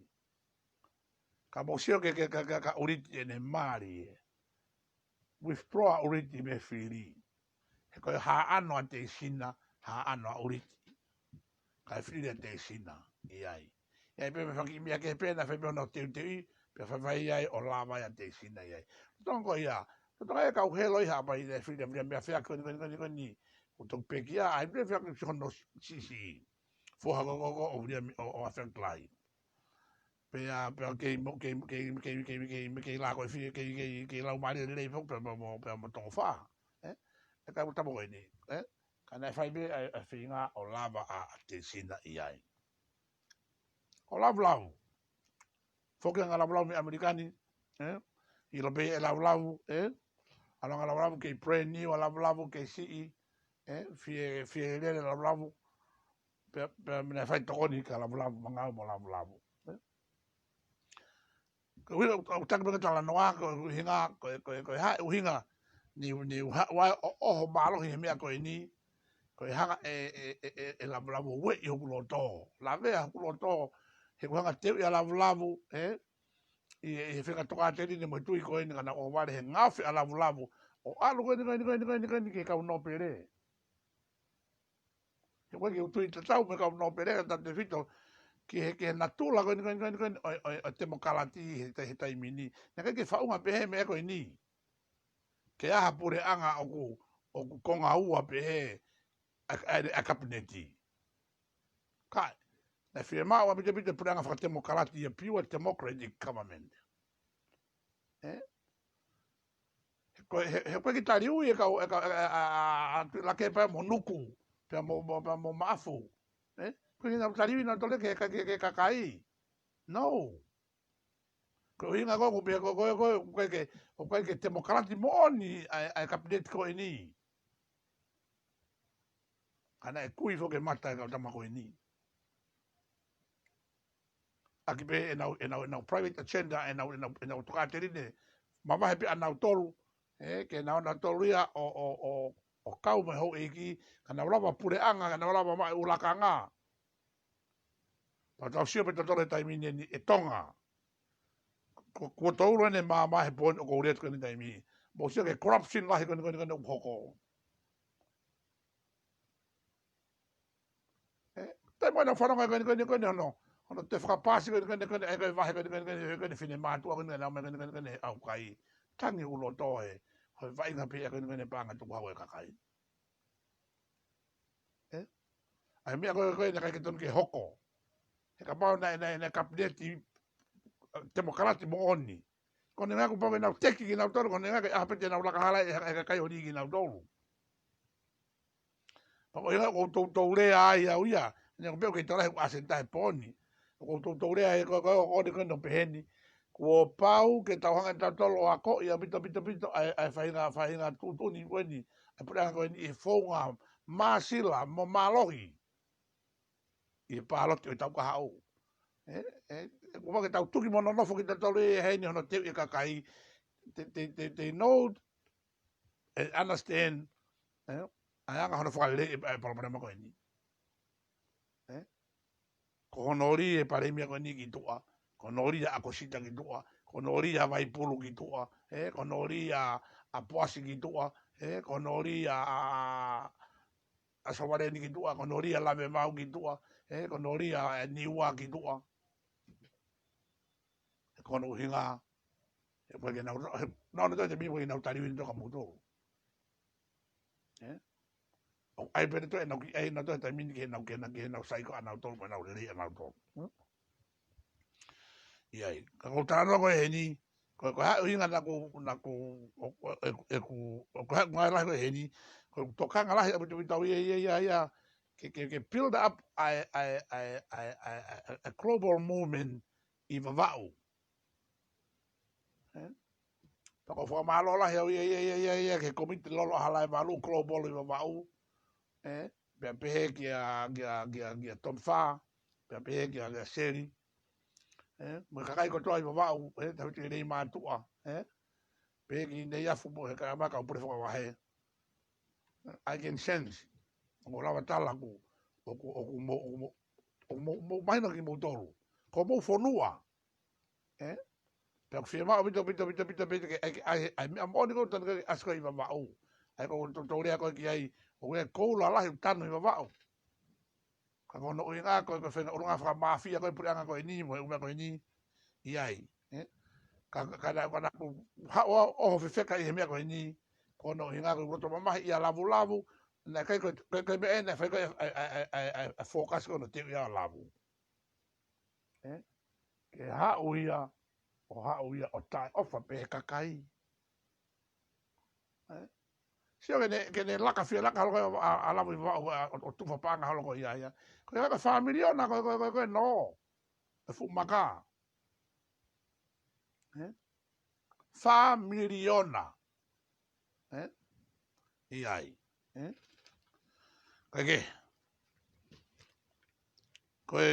Ka mou sio ki he, ki he, ki he, ki he, kia ʻUliti ʻene mali ē. Withdraw ʻa ʻUliti mei he fili. He ko e Haʻano ʻa Teisina, Haʻano ʻa ʻUliti. Kae fili ʻa Teisina ʻi ai. ʻI ai pē mo e fanga kiʻi meʻa kehe pē naʻe fai pē hono teuteuʻi, pea faifai ai ʻo lava ai ʻa Teisina ʻi ai. Tonga ko ia, tonga e kau helo ʻi Haʻapai naʻe fili, fili meʻa feaki ko eni, ko eni, ko eni, ko eni. ʻO toki pekia, ʻa e fili feaki si hono siʻisiʻi. Foha ko, ko, ko, ʻo Viliami, ʻo, ʻo Afeakilahi. Pea, pea kei mo, kei, kei, kei, kei, kei, kei lā ko e fie, kei, kei, kei lau mālie lelei foki, pea mo, mo, pea mo Tongofā. Ē? ʻE ka mo tamo ko eni, ē? Ka naʻe fai pē ʻa e, ʻa e feinga ʻo lava ʻa, ʻa Teisina ʻi ai. ʻO Lavulavu. Foki ʻa Lavulavu mei ʻAmelika ni, ē? ʻIlo pē ʻe Lavulavu, ē? ʻAlu ʻa Lavulavu kei brand new, ʻa Lavulavu kei siʻi, ē? Fie, fie lele Lavulavu. Pea, pea mena fai tokoni kia Lavulavu, mangau mo Lavulavu. Ē? Ko e ʻuhinga, ʻoku taki pē ke talanoa, ko e ʻuhinga, ko e, ko e, ko e hā e ʻuhinga, ni, ni ha, ʻoku ʻi ai ʻo, ʻoho mālohi he meʻa ko eni, ko e hanga ʻe, ʻe, ʻe, ʻe, ʻe Lavulavu ʻo ueʻi hoku loto. Lavea hoku loto, he ʻoku hanga teuʻi ʻa Lavulavu, ē? ʻI, ʻi he fenga tokāteline mo e tui ko eni ka naʻa ku ʻohovale he ngaohi ʻa Lavulavu. ʻO ʻalu ko eni, ko eni, ko eni, ko eni, ko eni ki he kau nōpele. He ʻoku ʻikai ke u tui tatau mo e kau nōpele ka tatefito ki he, ki he natula ko eni, ko eni, ko eni, ko eni, ʻo, ʻo, ʻo e temokalati he, he taimi ni. Naʻe ʻikai ke faʻunga pehē meʻa ko eni. Ke ʻi ai ha puleʻanga ʻoku, ʻoku konga ua pehē ʻa, ʻa, ʻa e kapineti. Kae, Naʻe fiemaʻu ʻaupito ʻaupito e puleʻanga fakatemokalati ia, pure democratic government. Ē? He ko e, he, he ko e kiʻi taliui e kau, e kau, e, e, a, a, a, a, Tuʻi Lake pea mo Nuku, pea mo, mo, pea mo Maʻafu. Ē? Ko e kiʻi taliui naʻe tole ke, ke, ke, ke kakai. No. Ko e ʻuhinga ko ē ʻoku pehē ko ē, ko ē, ko ē, ʻoku ʻikai ke, ʻoku ʻikai ke temokalati moʻoni ʻa e, ʻa e kapineti ko eni. Ka naʻe kui foki e mata e kau tama ko eni. ʻAki pē ʻenau, ʻenau, ʻenau private agenda, ʻenau, ʻenau, ʻenau tokāteline mavahe pē ʻanautolu, ē, ke nau, nautolu ia ʻo, ʻo, ʻo, ʻo kau mai houʻeiki, ka nau lava puleʻanga, ka nau lava maʻu e ʻū lakanga. Pea tau sio pē tautolu he taimi ni ʻe Tonga. Ko, kuo tō ulu ʻene maama he pooni ʻoku ou lea atu ki ai he taimi ni. Mou sio ki he corruption lahi ko eni, ko eni, ko eni ʻoku hoko. Ē, taimi ko ē naʻa ku fanongo ko eni, ko eni, ko eni, hono, hono toe fakapaasi ko eni, ko eni, ko eni, ʻa e ko e vahe ko eni, ko eni, ko eni, ko eni finemātuʻa ko eni, ko eni, ko eni, ko eni, ko eni, ʻaukai. Tangi ʻuloto ē, ko e vaʻinga pē ia ko eni, ko eni, paʻanga tukuhau e kakai. Ē? ʻA e meʻa ko ē, ko ē naʻe ʻikai ke tonu ke hoko. He kapau naʻe, naʻe, naʻe kapineti, ē, temokalati moʻoni, ko ʻene ʻuhinga kuo pau ke nau teki kinautolu, ko ʻene ʻuhinga ke ʻaho pē te nau laka hala e, e kakai ʻo lī kinautolu. Pea ko e ʻuhinga ʻoku ou toutou lea ai au ia, neongo pē ʻoku ʻikai toe lahi hoku ʻaseni taha he pooni. ʻOku ou toutou lea ai ko, ko, ko eni, ko eni ʻo pehē ni. Kuo pau ke tau hanga ʻe tautolu ʻo akoʻi ʻaupito, ʻaupito, ʻaupito, ʻa e, ʻa e faʻahinga, faʻahinga tuʻutuʻuni ko eni, ʻa e puleʻanga ko eni ʻi he founga māsila mo mālohi ʻi he pāloti ʻo e taʻu kahaʻu. Ē, ē, ē, kuo pau ke tau tuki mo nonofo kitautolu ʻi heni hono teuʻi e kakai, te, te, te, te know, ē, understand, ē, ʻa e anga hono fakaleleiʻi e, e palopalema ko eni. Ē? Ko hono lī e palēmia ko eni ki tuʻa, ko hono lī ʻa ʻAkosita ki tuʻa, ko hono lī ʻa Vaipulu ki tuʻa, ē, ko hono lī ʻa, ʻa Poasi ki tuʻa, ē, ko hono lī ʻa, ʻa, ʻa Sovaleni ki tuʻa, ko hono lī ʻa Lavemaau ki tuʻa, ē, ko hono lī ʻa, ē, Niua ki tuʻa. Ē, ko hono ʻuhinga, ē, ʻoku ʻikai ke nau, ē, nau, nau, nau, te mimo ke nau taliui ni toka moutolu. Ē? ʻOku ʻai pē ʻe nautolu ʻenau kiʻi ʻai ʻe nautolu he taimi ni ki heʻenau, ki heʻenau, ki heʻenau saiko ʻanautolu mo ʻenau lelei ʻanautolu. Hm? ʻIo ai, ka ʻoku ou talanoa ko ē heni, ko, ko e hā e ʻuhinga naʻa ku, naʻa ku, ʻo, ʻo, ʻeku, ʻeku, ʻo, ko e hā e ʻuhinga lahi ko ē heni, ko e tokanga lahi ʻaupito ʻaupito ia, ia, ia, ia, ke, ke, ke build up ʻa e, ʻa e, ʻa e global movement ʻi Vavaʻu. Ē? Pea ʻoku ou fakamālō lahi au ia, ia, ia, ia, ia, ki he kōmiti lolo ʻa Halaevalu Global ʻi Vavaʻu. Ē? Pea pehē kia, kia, kia, kia Tom Fa, pea pehē kia, kia Seli. Ē? Mo e kakai kotoa ʻi Vavaʻu, ē? Tauhi ki he lelei mātuʻa, ē? Pehē ki Neiafu mo e kakai ʻa e kau pule fakavahe. I can sense. ʻOku ou lava tala ʻoku, ʻoku, ʻoku mou, ʻoku mou, ʻoku mou, mou mahino kimoutolu. Ko homou fonua. Ē? Pea ʻoku fiemaʻu ʻaupito, ʻaupito, ʻaupito, ʻaupito, ʻaupito, ke, ke, ʻai, ʻai meʻa moʻoni ko ē ʻoku tonu ke ʻasi ko ē ʻi Vavaʻu. ʻA ia ko ʻeku toutou lea ko ē ki ai, ʻoku ʻi ai e koula lahi ʻoku tanu ʻi Vavaʻu. Ka ko hono ʻuhinga ko e, ko e faʻahinga ʻulungaanga fakamafia ko ē e puleʻanga ko eni, mo e ʻū meʻa ko eni, ʻi ai, ē? Ka, ka, ka naʻa, ka naʻa ku haʻu ʻo, ʻo fefeka ʻi he meʻa ko eni, ko hono ʻuhinga ko e loto mamahi ia Lavulavu, naʻe ʻikai ko e, ko e, ko e meʻa ē naʻe fai ko ē ʻa e, ʻa e, ʻa e, ʻa e, ʻa e focus ko hono teuʻi ʻa Lavu. Ē? Ke haʻu ia, ʻo haʻu ia, ʻo taʻeʻofa pē he kakai. Ē? Sio ke ne, ke ne laka fie laka holo ko ē ʻa, ʻa Lavu ʻi Vavaʻu, ʻo, ʻo tufa paʻanga holo ko ia ia. Ko ia ko e fā miliona ko ē, ko ē, ko ē, ko ē, nō. E fuʻu maka. Ē? Fā miliona. Ē? ʻI ai. Ē? Ko e ke. Ko e,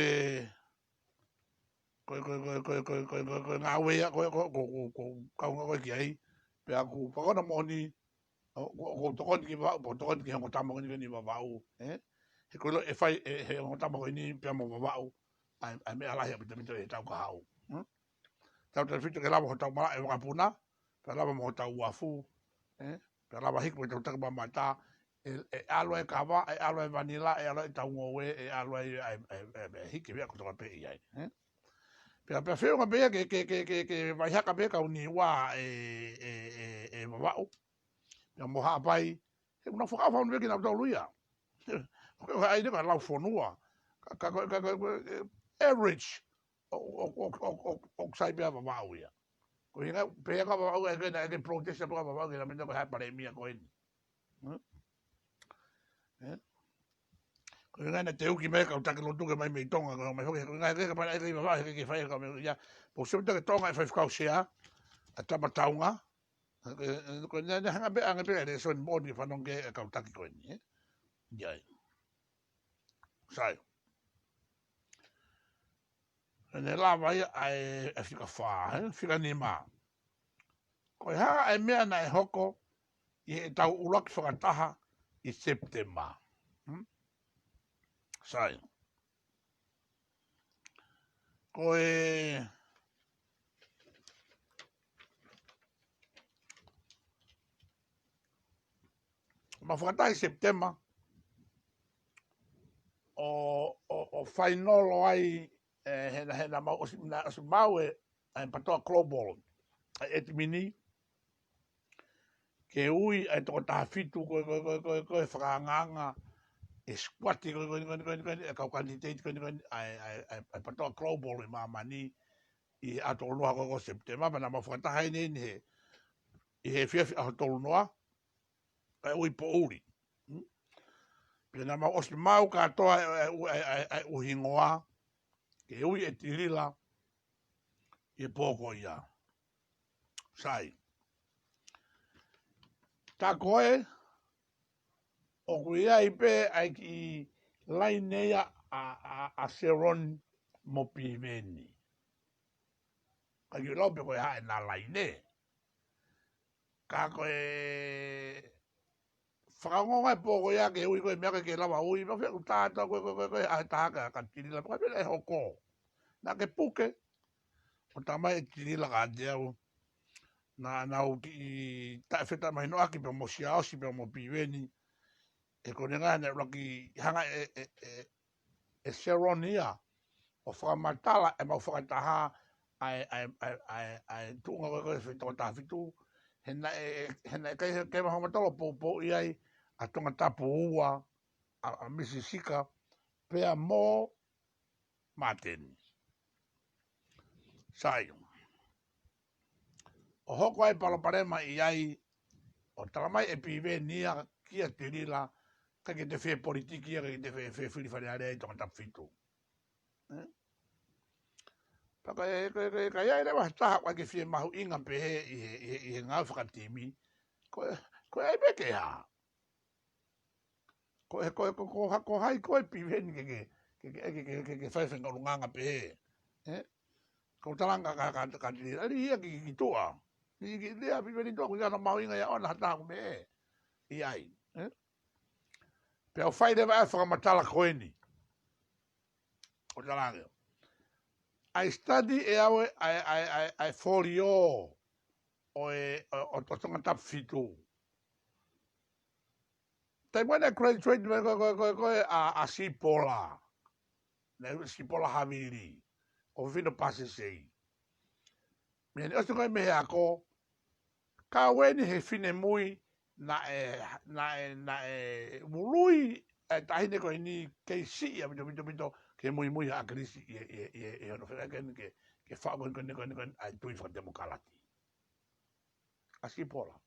ko e, ko e, ko e ngāue ia, ko e, ko, ko, ko, ko, kaunga ko ē ki ai. Pea ʻoku ou fakona moʻoni, ʻo, ʻo, ʻoku ou tokoni ki Vavaʻu, ʻoku ou tokoni ki he ongo tama ko eni ʻi Vavaʻu, ē? He ko e ʻilo ʻe fai, ʻe, he ongo tama ko eni pea mo Vavaʻu, ʻa e, ʻa e meʻa lahi ʻaupito ʻaupito ʻi he taʻu kahaʻu. Hm? Tautautefito ke lava hotau malaʻe vakapuna, pea lava mo hotau uafu, ē? Pea lava hiki mo ʻetau takimamata, ʻe, ʻe ʻalu e kava, ʻe ʻalu e vanila, ʻe ʻalu ʻetau ngoue, ʻe ʻalu e, ʻe, ʻe, ʻe, ʻe hiki meʻa kotoa pē ʻi ai, ē? Pea, pea feʻunga pē ia ke, ke, ke, ke, ke vaihaka pē kau Niua ʻe, ʻe, ʻe, ʻe Vavaʻu. Pea mo Haʻapai, he ʻoku nau fakaʻofa ʻaupito pē kinautolu ia. ʻOku ʻikai ko ha ʻai ni ko ha lau fonua. Ka, ka ko e, ka ko e, ko e, eh, average ʻo, ʻo, ʻoku sai pē ʻa Vavaʻu ia. Ko e ʻuhinga, pehē ko Vavaʻu ʻa ʻikai ke na, ʻikai ke protest pē ko Vavaʻu ke na mena ko e hā palēmia ko eni. Hmm? Eh? Ko e ʻuhinga naʻe teuki mai kau taki lotu ke ʻomai mei Tonga, ko e ʻomai foki, ko e ʻuhinga he ʻikai ke pana ʻikai Vavaʻu, he ʻikai ke fai ka me ia. Pea ʻoku sio atu ki Tonga ʻe fai fakausia, ʻa Tama Taunga. Ko e, ko e, naʻe, naʻe hanga pē, hanga pē ʻa e lēsoni moʻoni fanongo ki he kau taki ko eni, eh? ʻIo. Sai. Naʻe lava ia ʻa e, ʻa e fika fā, eh? Fika nima. Ko e hā ʻa e meʻa naʻe hoko ʻi heʻetau ʻuluaki fakataha ʻi Sepitema. Hmm? Sai. Ko e, mau fakataha ʻi Sepitema, ʻo, ʻo, ʻo fainolo ai, eh, he naʻa, he naʻa mau ʻosi, naʻe ʻosi maʻu ʻe, ʻa e PATOA Global, ʻa e ʻetimini, ke ui ʻa e toko taha fitu ko e, ko e, ko e, ko e, ko e fakaangaanga ʻe sikuati ko e, ko e, ko e, ko e, ko e, ʻa e kau kanititeiti ko e, ko e, ʻa e, ʻa e, ʻa e, ʻa e PATOA Global ʻi māmani ʻi he ʻaho tolu noa ko e, ko e Sepitema, pea naʻa mau fakataha ʻi heni he, ʻi he efiafi ʻaho tolu noa, ʻa e ui poʻuli. Hmm? Pea naʻa mau ʻosi maʻu kātoa ʻa e, ʻa e, ʻa e, ʻa e, ʻa e ʻuhingoa, ke ui ʻe Tilila ʻi he pō ko ia. Sai. Tā ko ē, ʻoku ʻi ai pē ʻa e kiʻi laine ia ʻa, ʻa, ʻa Seloni mo Piveni. Ka kiʻi lau pē ko e hā ʻena laine. Ka ko e fakaongo e pō ko ia ke ui ko e meʻa ke lava ui, ma fia kuta to ko e, ko e, ko e, ko e, ʻa e taha ka, ka Tilila, ka pē ʻe hoko. Naʻa ke puke, ʻo talamai ʻe Tilila kiate au. Naʻa, naʻa ku kiʻi taʻefetāmahinoʻaki pea mo Siaosi pea mo Piveni. He ko e ʻuhinga naʻe ʻuluaki hanga ʻe, ʻe, ʻe, ʻe Seloni ia ʻo fakamatala ʻemau fakataha ʻa e, ʻa e, ʻa e, ʻa e, ʻa e tuʻunga ko e, ko e fetoko taha fitu. He naʻe, he naʻe ʻikai ke mahuʻinga ʻaupito poupouʻi ai ʻa Tongatapu ua, ʻa, ʻa Misi Sika, pea mo Māteni. Sai. ʻO hoko ai palopalema ʻi ai, ʻo talamai ʻe Piveni ia kia Tilila, ʻikai ke te fie politiki ia, ʻikai ke te fie, fie fili Fale Alea ʻi Tongatapu fitu. Eh? Pea ka e, ka e, ka e, ka e ʻi ai leva ha taha ʻoku ʻikai ke fie mahuʻinga pehē ʻi he, ʻi he, ʻi he ngāue fakatimi. Ko e, ko e ʻai pē ke hā. Ko e, ko e, ko, ko, ko hai koe Piveni ke, ke, ke, ke, ke, ke, ke, ke fai fenga ulunganga pehē. Eh? Ko talanga ka, ka, ka, ka, ka, ali ia ki, ki tuʻa. Ki, ki, lea Piveni tuʻa, ko ia na mahuʻinga ia ʻona ha taha ko me e. ʻI ai. Eh? Pea u fai leva e fakamatala ko eni. Ko talanga. ʻA e study ʻe au ʻa e, ʻa e, ʻa e, ʻa e folio ʻo e, ʻo, ʻo, ʻo Tongatapu fitu. Taimi ko ē naʻe graduate mai ko, ko, ko, ko ē ʻa, ʻa Sipola. Naʻe Sipola Havili. ʻO Fino Pasesei. Meʻa ni ʻosi ko ē mei he ako. Kau eni he finemui naʻe, naʻe, naʻe ului e taʻahine ko eni kei siʻi ʻaupito, pito, pito, ke muimui ʻa ʻAkilisi ʻi, ʻi, ʻi, ʻi hono fekau ke, ke faʻu ko eni, ko eni, ko eni, ko eni, ʻa e tui fakatemokalati. ʻA Sipola.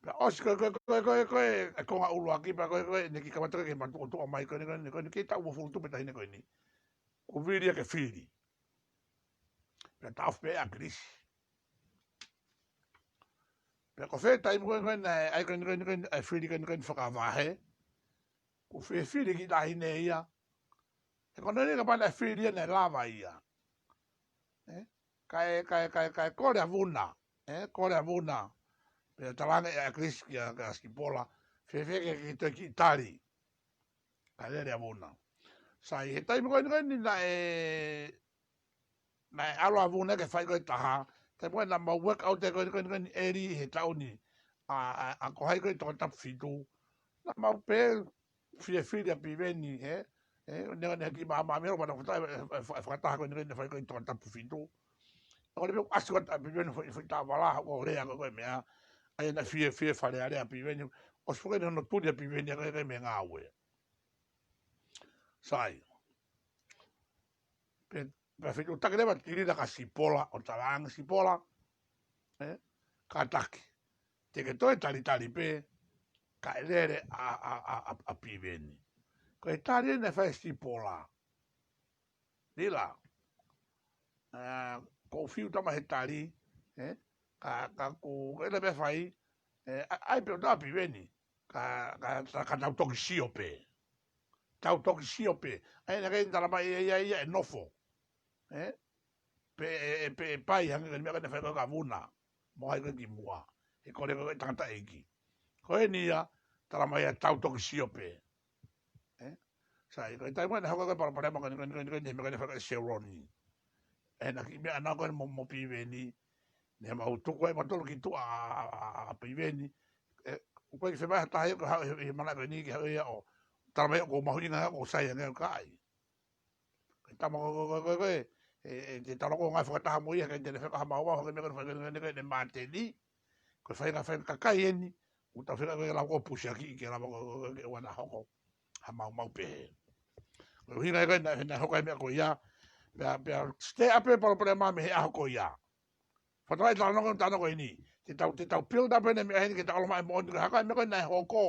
Pea ʻosi ko e, ko e, ko e, ko e, ko e, e konga ʻuluaki pea ko e, ko e, naʻe kiʻi kamata ke matuʻotuʻa mai ko eni, ko eni, ko eni, kei taʻu uofulu tupu e taʻahine ko eni. Kuo vili ia ke fili. Pea taʻofi pē ʻe ʻAkilisi. Pea ko fē taimi ko eni, ko eni, ʻa e, ko eni, ko eni, ko eni, ʻa e fili ko eni, ko eni fakavahe. Kuo fie fili kiʻi taʻahine ia. He ko eni kapau naʻe fili ia naʻe lava ia. Eh? Kae, kae, kae, kae kole ʻa Vuna. Eh? Kole ʻa Vuna. Pea talaange ʻe ʻAkilisi kia, kia Sipola. Fēfē ke, ke toe kiʻi tali. Kae lele ʻa Vuna. Sai he taimi ko eni ko eni naʻe, naʻe ʻalu ʻa Vuna ke fai ko e taha. Taimi ko ē naʻa mau work out e ko eni, ko eni, ko eni ʻeli he taʻu ni. ʻA, ʻa, ʻa ko hai ko ē Tongatapu fitu. Naʻa mau pē fie fili ʻa Piveni, he? He, neongo ne kiʻi māmā melo, mana fata, e, e, e, fakataha ko eni, ko eni fai ko ē Tongatapu fitu. ʻO le pē ʻasi ko ē ʻa Piveni foʻi, foʻi tāvala, ko e lea ko ē ko e meʻa. ʻA ia naʻe fie, fie Fale Alea ʻa Piveni. ʻOsi foki eni hono tuli ʻa Piveni, ko e, ko e meʻa ngāue. Sai. Pea, pea fetuʻutaki leva Tilila kia Sipola, ʻo talaange Sipola, ē, kātaki. Te ke toe talitali pē, kae lele ʻa, ʻa, ʻa, ʻa, ʻa Piveni. Ko e tali eni naʻe fai ʻe Sipola. Tilila. Ē, ʻoku ou fiu tama he tali, ē, ka, ka ʻoku, ko ʻene meʻa fai, ē, ʻa, ʻai pē ʻo tā Piveni. Ka, ka, ka, ka tau toki sio pē. Tau toki sio pē. ʻA ia naʻe ʻikai talamai ʻe ia ia ʻe nofo. Ē? Pe, ē, ē, pe, ē, pai hangē ko e meʻa ko ē naʻe fai ko ē kia Vuna. Mo hai ko ē ki muʻa. He kole ko ē tangataʻeiki. Ko eni ia, talamai ia tau toki sio pē. Ē? Sai, ko e taimi ko ē naʻe hoko ko ē palopalema ko eni, ko eni, ko eni, ko eni, he meʻa ko ē naʻe fai ko ē ʻe Seloni. Ē, naʻe kiʻi meʻa naʻa ko ē mo, mo Piveni. Naʻa mau tuku ai mautolu ki tuʻa ʻa, ʻa, ʻa, ʻa Piveni. Ē, ʻoku ʻikai ke fai mai ha taha ia ke haʻu he, he mana ko eni ke haʻu ia ʻo talamai ʻoku mahuʻinga ʻoku sai ange ʻo kai. Ko e tama ko, ko, ko, ko, ko, ē, ē, te talo ko ngaahi fakataha mo ia, ke te ne feka ha mau mau, hake meʻa ko eni fai ko eni ko eni ko eni Māteni. Ko e faʻahinga faʻahinga kakai eni, ʻoku tau feka ko e lava ko pusiaki ke lava ko, ko, ko, ke ʻoua naʻa hoko ha mau mau pehē. Ko e ʻuhinga ia ko ē naʻe, naʻe hoko ai meʻa ko ia, pea, pea, stea pē palopalema mei he ʻaho ko ia. Fakatau ai talanoa ko e talanoa ko eni. Te tau, te tau build up eni meʻa heni ke tau ʻalu mai moʻoni ko e hā ko ā meʻa ko ē naʻe hoko.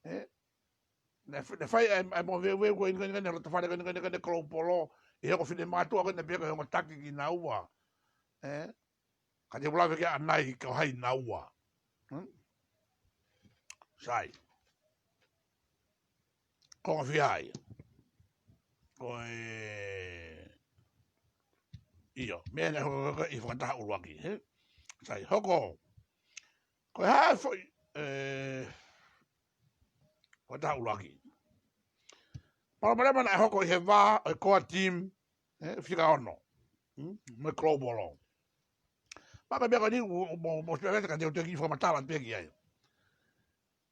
Ē? Naʻe f-, naʻe fai ai, ai mo veuveu ko eni, ko eni, ko eni, loto fale ko eni, ko eni, ko eni, Kolopolo. ʻI he ongo finemātuʻa ko eni pē ko e ongo taki kinaua. Ē? Ka te u lave ki ai ʻanai ko hai naua. Hmm? Sai. Ko e fiha ia. Ko e, ʻio, meʻa naʻe hoko ko ē ʻi he fakataha ʻuluaki, ē? Sai, hoko. Ko e hā e foʻi, ē, fakataha ʻuluaki. Palopalema naʻe hoko ʻi he vā ʻo e core team, ē, fika ono. Hmm? Mo e Kolopolo. Pea ko e meʻa ko eni, mo, mo, mo, mo, ka te u toe kiʻi fakamatala pē ki ai.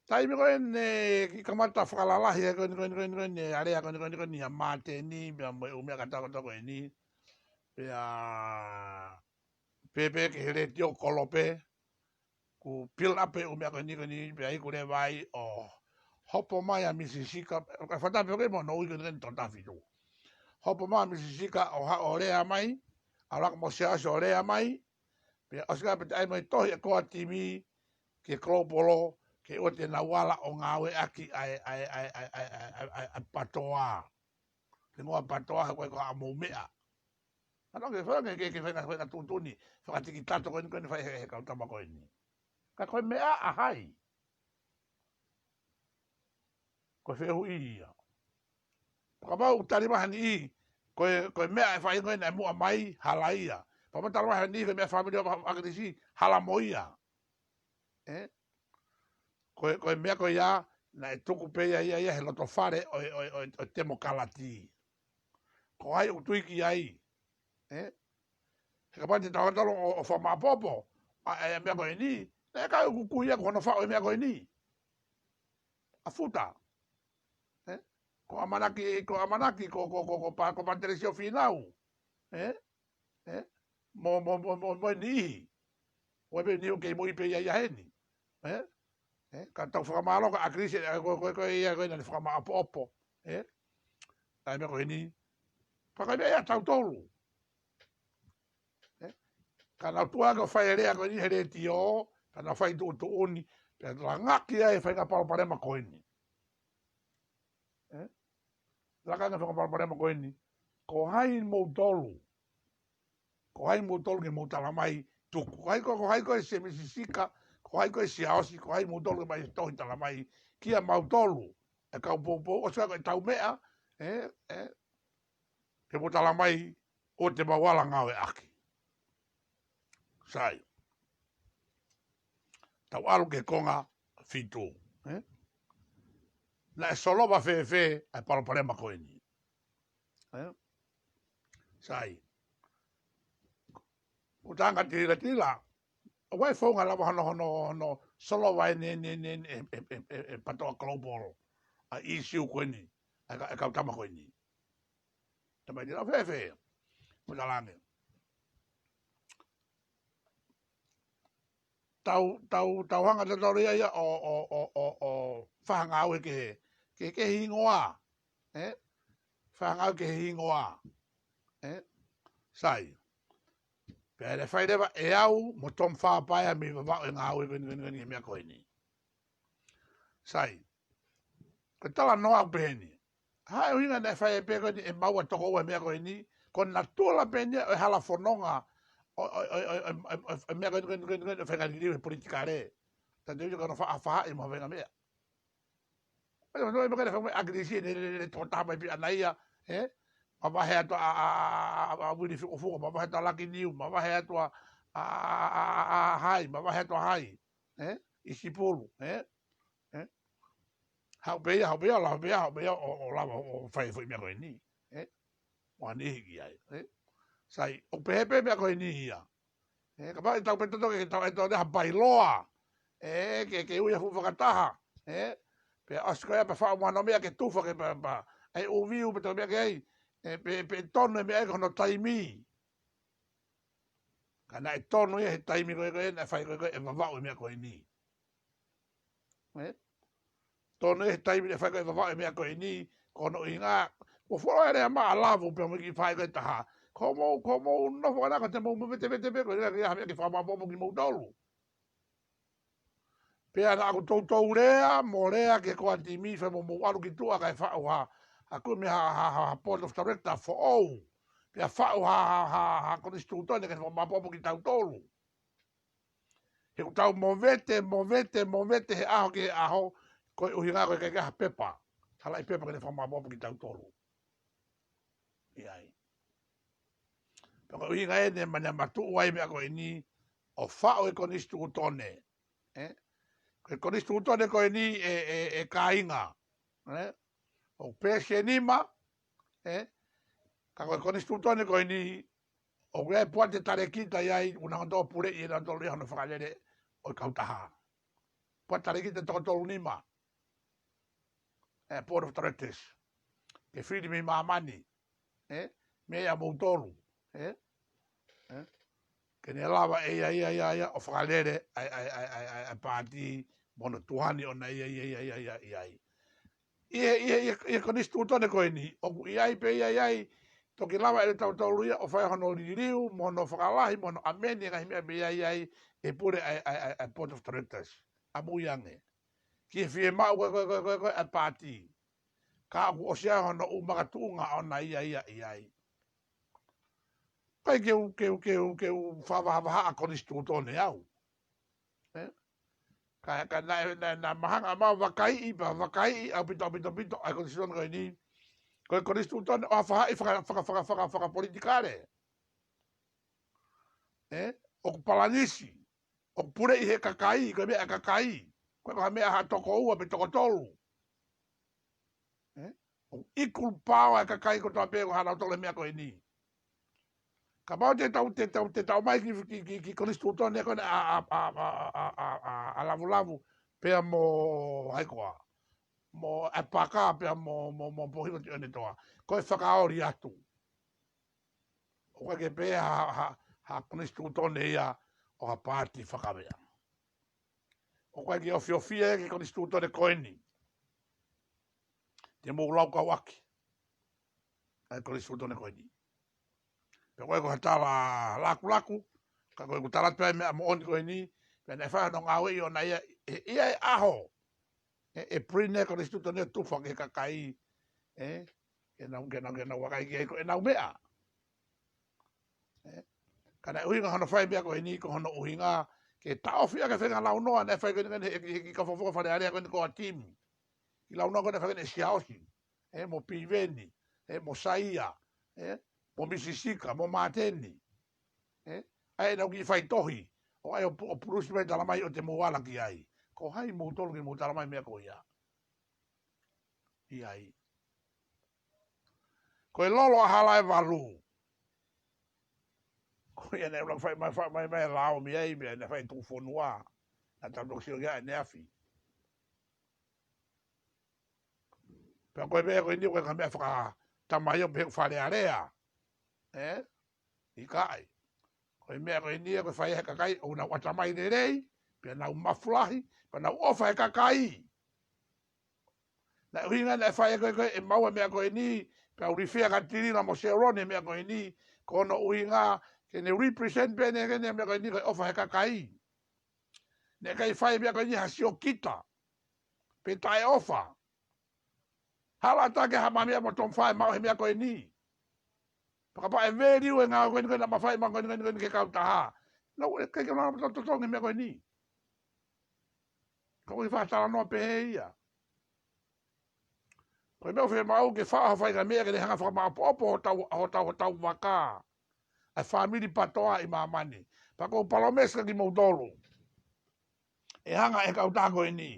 Taimi ko eni, kiʻi kamata fakalalahi, ē, ko eni, ko eni, ko eni, ko eni, ʻa e lea ko eni, ko eni, ko eni, ʻa Māteni, pea mo e ʻū meʻa kātoa ko eni. Pea, pē, pē ki he letiō kolope, kuo build up e ʻū meʻa ko eni, ko eni, pea ʻi ai kuo leva ai ʻo hopo mai ʻa Misi Sika, ka fata pē ko ē mo hono ui ko eni, ko eni Tongatapu fitu. Hopo mai ʻa Misi Sika ʻo haʻu ʻo lea mai, ʻalu hake mo Siaosi ʻo lea mai, pea ʻosi ko ia pea toe ʻai mai tohi ʻa e core team ki he Kolopolo, ke ʻoua te nau ala ʻo ngāueʻaki ʻa e, ʻa e, ʻa e patoa. Ke ngoa patoa he ko e ko e ʻa mou meʻa. Ano ke fanga ke, ke fanga, fanga tuʻutuʻuni, fakatikitato ko eni, ko eni fai he, he kau tama ko eni. Ka ko e meʻa ʻa hai. Ko e fehuʻi ia. Kapau ʻoku tali mai ha niʻihi, ko e, ko e meʻa ʻe fai ko eni ʻe muʻa mai, hala ia. Kapau tali mai ha niʻihi, ko e meʻa fāmili ʻo ʻAkilisi, hala mo ia. Ē? Ko e, ko e meʻa ko ia, naʻe tuku pē ia, ia, ia, he loto fale ʻo, ʻo, ʻo, ʻo temokalati. Ko hai ʻoku tui ki ai. Ē? He kapau te tau talo ʻo, ʻo fakamaʻopoʻopo, ʻa, ʻa e meʻa ko eni, naʻe ʻikai ʻoku kui ia ko hono faʻu e meʻa ko eni. ʻA Futa. Ē? Ko ʻAmanaki, ko ʻAmanaki, ko, ko, ko, ko Pa-, ko Pātelesio Fīnau. Ē? Ē? Mo, mo, mo, mo, mo e niʻihi. ʻOua pē niʻihi ʻoku kei moʻui pē ia ia heni. Ē? Ē? Ka tau fakamālō kia ʻAkilisi, ē, ko, ko, ko ia ko ē naʻa ne fakamaʻopoʻopo. Ē? ʻA e meʻa ko eni. Pea ko e meʻa ia ʻa tautolu. Ē? Ka nau tuʻu hake ʻo fai e lea ko eni he letiō, ka nau fai tuʻutuʻuni, pea langaki ai e faʻahinga palopalema ko eni. Ē? Laka ange e faʻahinga palopalema ko eni. Ko hai moutolu. Ko hai moutolu ke mou tala mai tuku. Ko hai ko, ko hai ko e Misi Sika, ko hai ko e Siaosi, ko hai moutolu ke mai tohi tala mai kia mautolu. ʻE kau poupou, ʻosi ko e tau meʻa, ē, ē, ke mou tala mai ʻoua te mau ala ngāueʻaki. Sai. Tau ʻalu ki he konga fitu, ē? Naʻe solova fēfē ʻa e palopalema ko eni. Ē? Sai. Ko e tangata Tilila, Tilila, ʻoku ʻi ai e founga lava hono, hono, hono solova ʻene, ʻene, ʻene, ʻene, ʻe, ʻe, ʻe, ʻe, ʻe patoa Kolopolo ʻa e ʻīsiu ko eni, ʻa e ka-, ʻa e kau tama ko eni. Tama Tilila, fēfē. Mo talaange. Tau, tau, tau hanga tautolu ia, ia ʻo, ʻo, ʻo, ʻo, ʻo fakangāue ke, ke, ke hingoa. ē? Fai ha ngāue ki he hingoa, ē? Sai. Pea naʻe fai leva ʻe au mo Tom Fapaea mei Vavaʻu e ngāue ko eni, ko eni, ko eni he meʻa ko eni. Sai. Ko e talanoa ʻoku peheni. Hā e ʻuhinga naʻe fai ai pē ko eni ʻe maua toko ua e meʻa ko eni, ko e natula pē eni ia ʻo e hala fononga ʻo, ʻo, ʻo e meʻa ko eni, ko eni, ko eni, ko eni, ʻo e faingamālie he politikale. Tatau ai ko hono faʻa, faʻahi mo e faingamālie. ʻOi, ʻoku ʻi ai e meʻa ko eni fakameʻa ʻAkilisi ne, ne, ne, ne tō taha mai pē ʻana ia, ē? Mavahe atu ʻa, ʻa, ʻa, ʻa, ʻa Uili Fukofuko, mavahe atu ʻa Lucky Niu, mavahe atu ʻa, ʻa, ʻa, ʻa, ʻa Hai, mavahe atu ʻa Hai, ē? ʻIsipulu, ē? Ē? Haʻu pē ia, haʻu pē ia, lava pē ia, haʻu pē ia, ʻo, ʻo lava, ʻo, ʻo fai e foʻi meʻa ko eni, ē? ʻO ʻaneefiafi ai, ē? Sai, ʻoku pehē pē meʻa ko eni ia. Ē, kapau ʻe tau pē toto ke tau, ʻe tau ʻai ha bailoa. Ē, ke, ke ui ha fuʻu fakataha. Ē, pea ʻosi ko ia pea faʻu mo hano meʻa ke tufa ke pa, pa, ʻai ʻū view pe tau meʻa ke ai. Ē, pe, pe tonu e meʻa ai ko hono taimi. Ka naʻe tonu ia he taimi ko ē ko ē, naʻe fai ko ē ko ē, ʻe Vavaʻu e meʻa ko eni. Ē? Tonu ia he taimi naʻe fai ko ē ʻe Vavaʻu e meʻa ko eni, ko hono ʻuhinga, ʻoku fuoloa e lea mai ʻa Lavu pea mo e kiʻi faʻē ko ē ʻe taha. Ko mou, ko mou nofo ʻana ko te mou movete, vete, vete, ko e lea ke ʻai ha meʻa ke fakamāʻopoʻopo kimoutolu. Pea naʻa ku toutou lea, mo lea ki he core team, fai mo mou ʻalu ki tuʻa kae faʻu ha, ha kumi ha, ha, ha, ha board of director foʻou. Pea faʻu ha, ha, ha, ha konisitūtone ke fakamāʻopoʻopo kitautolu. He ʻoku tau movete, movete, movete he ʻaho ki he ʻaho, ko e ʻuhinga ko e ʻikai ke ʻi ai ha pepa. Halaʻi pepa ke ne fakamāʻopoʻopo kitautolu. ʻI ai. Pea ko e ʻuhinga eni ʻe mani matuʻu ai meʻa ko eni ʻo faʻu e konisitūtone. Ē? Ko e konisitūtone ko eni ʻe, ʻe, ʻe kāinga. Ē? ʻOku peesi ʻe nima, ē? Ka ko e konisitūtone ko eni, ʻoku ʻi ai e poate talēkita ʻi ai, ʻoku nau toe puleʻi ʻe nautolu ia hono fakalele ʻo e kautaha. Poate talēkita toko tolu nima. Ē, board of directors. Ke fili mei māmani. Ē? Meʻa ia moutolu. Ē? Ē? Ke ne lava ʻe ia, ia, ia, ia, ʻo fakalele ʻa e, ʻa e, ʻa e, ʻa e, ʻa e, ʻa e paati mo hono tuʻu heni ʻona ia, ia, ia, ia, ia, ia, ia. ʻI he, ʻi he, ʻi he, ʻi he konisitūtone ko eni, ʻoku ʻi ai pē ia, ia, ia, toki lava ʻe tautolu ia ʻo fai hono liliu, mo hono fakalahi, mo hono amend e ngaahi meʻa pē ia, ia, ia, ʻe he pule ʻa e, ʻa e, ʻa e, ʻa e board of directors. ʻAmui ange. Ki he fiemaʻu ko ē, ko ē, ko ē, ko ē, ko ē, ʻa e paati. Ka ʻoku ʻosi ʻi ai hono ʻū makatuʻunga ʻona ia, ia, ia, ia. Kai ke u, ke u, ke u, ke u fakavahavahaʻa konisitūtone au. Ē? Ka, ka naʻe, naʻe, naʻe mahanga mau vakaiʻi, pea vakaiʻi, ʻaupito, ʻaupito, ʻaupito, ʻa e konisitūtone ko eni. Ko e konisitūtone ʻo ha faʻahi faka, faka, faka, faka, fakapolitikale. Ē? ʻOku palanisi, ʻoku puleʻi he kakai, ko e meʻa ʻa e kakai. Ko e ko ha meʻa ha toko ua pe toko tolu. Ē? ʻOku equal power e kakai kotoa pē ko hanautolu e meʻa ko eni. Kapau te tau, te tau, te tau mai ki, ki, ki, ki konisitūtone ko ena ʻa, ʻa, ʻa Lavulavu, pea mo hai koā. Mo ʻApaka, pea mo, mo, mo Pohilo Tione Toa. Ko e fakaoli atu. ʻOku ʻikai ke pehē ha, ha, ha konisitūtone ia ʻo ha paati fakameʻa. ʻOku ʻikai ke ofiofi ia ki he konisitūtone ko eni. Te mou laukau ʻaki ʻa e konisitūtone ko eni. Pea ko e ko ha tala lakulaku, ka ko e ʻoku tala pē meʻa moʻoni ko eni, pea naʻe fai hono ngāueʻi ʻona ia, ʻe, ʻi ai ʻaho. ʻE, ʻe print e konisitūtone ʻo tufa ki he kakai, ē, ke nau, ke nau, ke nau vakai ki ai ko ʻenau meʻa. Ē, ka naʻe ʻuhinga hono fai meʻa ko eni ko hono ʻuhinga, ke taʻofi ʻaki e feinga launoa, naʻe fai ko eni, ko eni, he, he, he kiʻi kau fakafofonga Fale Alea ko eni ko e team. Kiʻi launoa ko eni naʻe fai ko eni ʻe Siaosi, ē, mo Piveni, ē, mo Saia, ē, mo Misisika, mo Māteni. Ē? ʻA ia ʻenau kiʻi faitohi. ʻO ʻai ʻo pu-, ʻo pulusi mai tala mai ʻo te mou ala ki ai. Ko hai moutolu ke mou tala mai meʻa ko ia. ʻI ai. Ko e lolo ʻa Halaevalu. Ko ia naʻe ʻuluaki fai mai, fai mai, mai lao mi ai, meʻa naʻe fai tuʻu fonua. Naʻa tau toki sio ki ai ʻaneafi. Pea ko e meʻa ko eni ko e ka meʻa fakatamaioʻeiki pe Fale Alea. Ē? ʻIkai. Ko e meʻa ko eni ko e fai he kakai ʻoku nau ʻatamai lelei, pea nau mafu lahi, pea nau ʻofa he kakai. Naʻe ʻuhinga naʻe fai ko ē ko ē ʻemau meʻa ko eni, pea u refer kia Tilila mo Sheroni he meʻa ko eni, ko hono ʻuhinga ke ne represent pē ʻene, ke ne meʻa ko eni ko e ʻofa he kakai. Naʻe ʻikai fai meʻa ko eni ha siokita, pe taʻeʻofa. Hala ʻatā ke hā mai meʻa mo Tom Fai maʻu he meʻa ko eni. Pea kapau ʻe value e ngāue ko eni ko ē naʻa ma fai maʻu ko eni ko eni ko eni ki he kautaha. No, ʻe ʻikai ke u lava ʻo totongi meʻa ko eni. Ka ko e fakatalanoa pē ia. Ko e meʻa ʻoku fiemaʻu ke faʻa fai ka meʻa ke ne hanga fakamaʻopoʻopo hotau, hotau, hotau vaka. ʻA e fāmili PATOA ʻi māmani. Pea ʻoku ou palōmesi kia kimoutolu. ʻE hanga ʻe he kautaha ko eni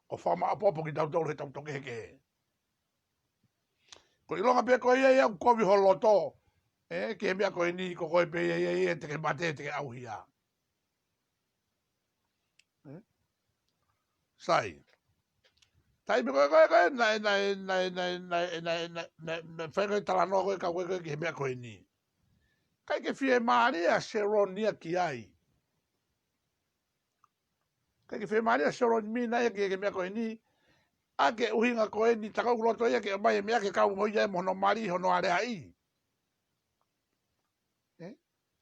ʻo fakamaʻopoʻopo kitautolu he tautau kehekehe. Ko e ʻilonga pē ko ia ia ʻoku kovi ho loto, ē, ki he meʻa ko eni, ko koe pē ia ia ia te ke mate, te ke ʻauhia. Ē? Sai. Taimi ko ē, ko ē, ko ē, naʻe, naʻe, naʻe fai ko ē talanoa ko ē, ka ko ē, ko ē, ki he meʻa ko eni. ʻIkai ke fiemālie ʻa Sheroni ia ki ai. ʻIkai ke fiemālie ʻa Sheroni Mina ia ki he, ki he meʻa ko eni. ʻA e ʻuhinga ko eni, tā ko ē ʻoku loto ia ke ʻomai e meʻa ke kau mo ia mo hono mali, hono aleaʻi. Ē?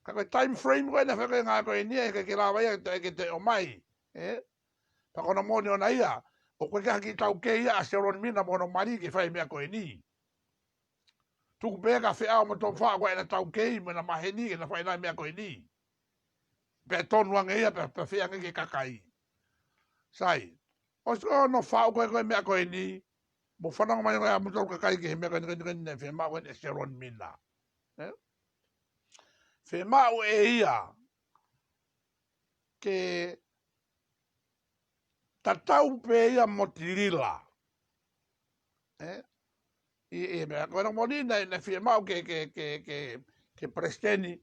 Ka ko e time frame ko ē naʻe fai ko ē ngāue ko eni, ʻe ʻikai ke lava ia ke, ke toe ʻomai. Ē? Pea ko hono moʻoni ʻona ia, ʻoku ʻikai ke ha kiʻi taukei ia ʻa Sheroni Mina mo hono mali ke fai e meʻa ko eni. Tuku pē kia Feʻao mo Tom Fai ko ē ʻena taukei mo ʻena maheni ke na fai ʻena meʻa ko eni. Pea tonu ange ia, pea, pea fai ange ki he kakai. Sai. ʻOsi ko hono faʻu ko ē ko e meʻa ko eni, mou fanongo mai ko ē ʻa moutolu kakai ki he meʻa ko eni, ko eni, ko eni, naʻe fiemaʻu ko eni ʻe Sheroni Mina. Ē? Fiemaʻu ʻe ia ke tatau pē ia mo Tilila. Ē? ʻI, ʻi he meʻa, ko hono moʻoni naʻe, naʻe fiemaʻu ke, ke, ke, ke, ke palesiteni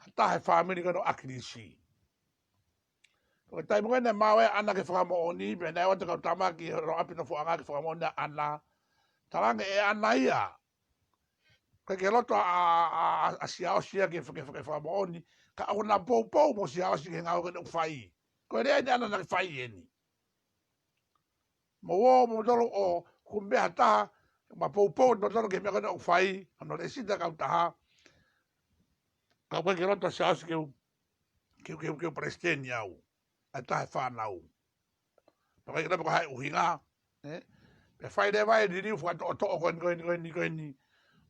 ha taha he fāmili ko eni ʻo ʻAkilisi. Ko e taimi ko ē naʻe maʻu ai ʻa ʻAna ke fakamoʻoni, pea naʻe ʻoatu e kau tama ki hono ʻapi nofoʻanga ke fakamoʻoni ʻa ʻAna. Talaange ʻe ʻAna ia. ʻIkai ke loto ʻa, ʻa, ʻa, ʻa Siaosi ia ke, ke, ke fakamoʻoni. Ka ʻoku na poupou mo Siaosi ki he ngāue ko eni ʻoku fai. Ko e lea eni ʻa ʻAna naʻa ke fai eni. Mou ō moutolu ʻo kumi pē ha taha, ma poupou moutolu ki he meʻa ko eni ʻoku fai, hono lēsisita e kautaha. Ka ʻoku ʻikai ke loto ʻa Siaosi ke u, ke u, ke u, ke u palesiteni au. ʻA e taha e fānau. Pea ʻikai ke lava ko hai ʻuhinga, ē? Pea fai leva e liliu fakatoʻotoʻo ko eni, ko eni, ko eni, ko eni.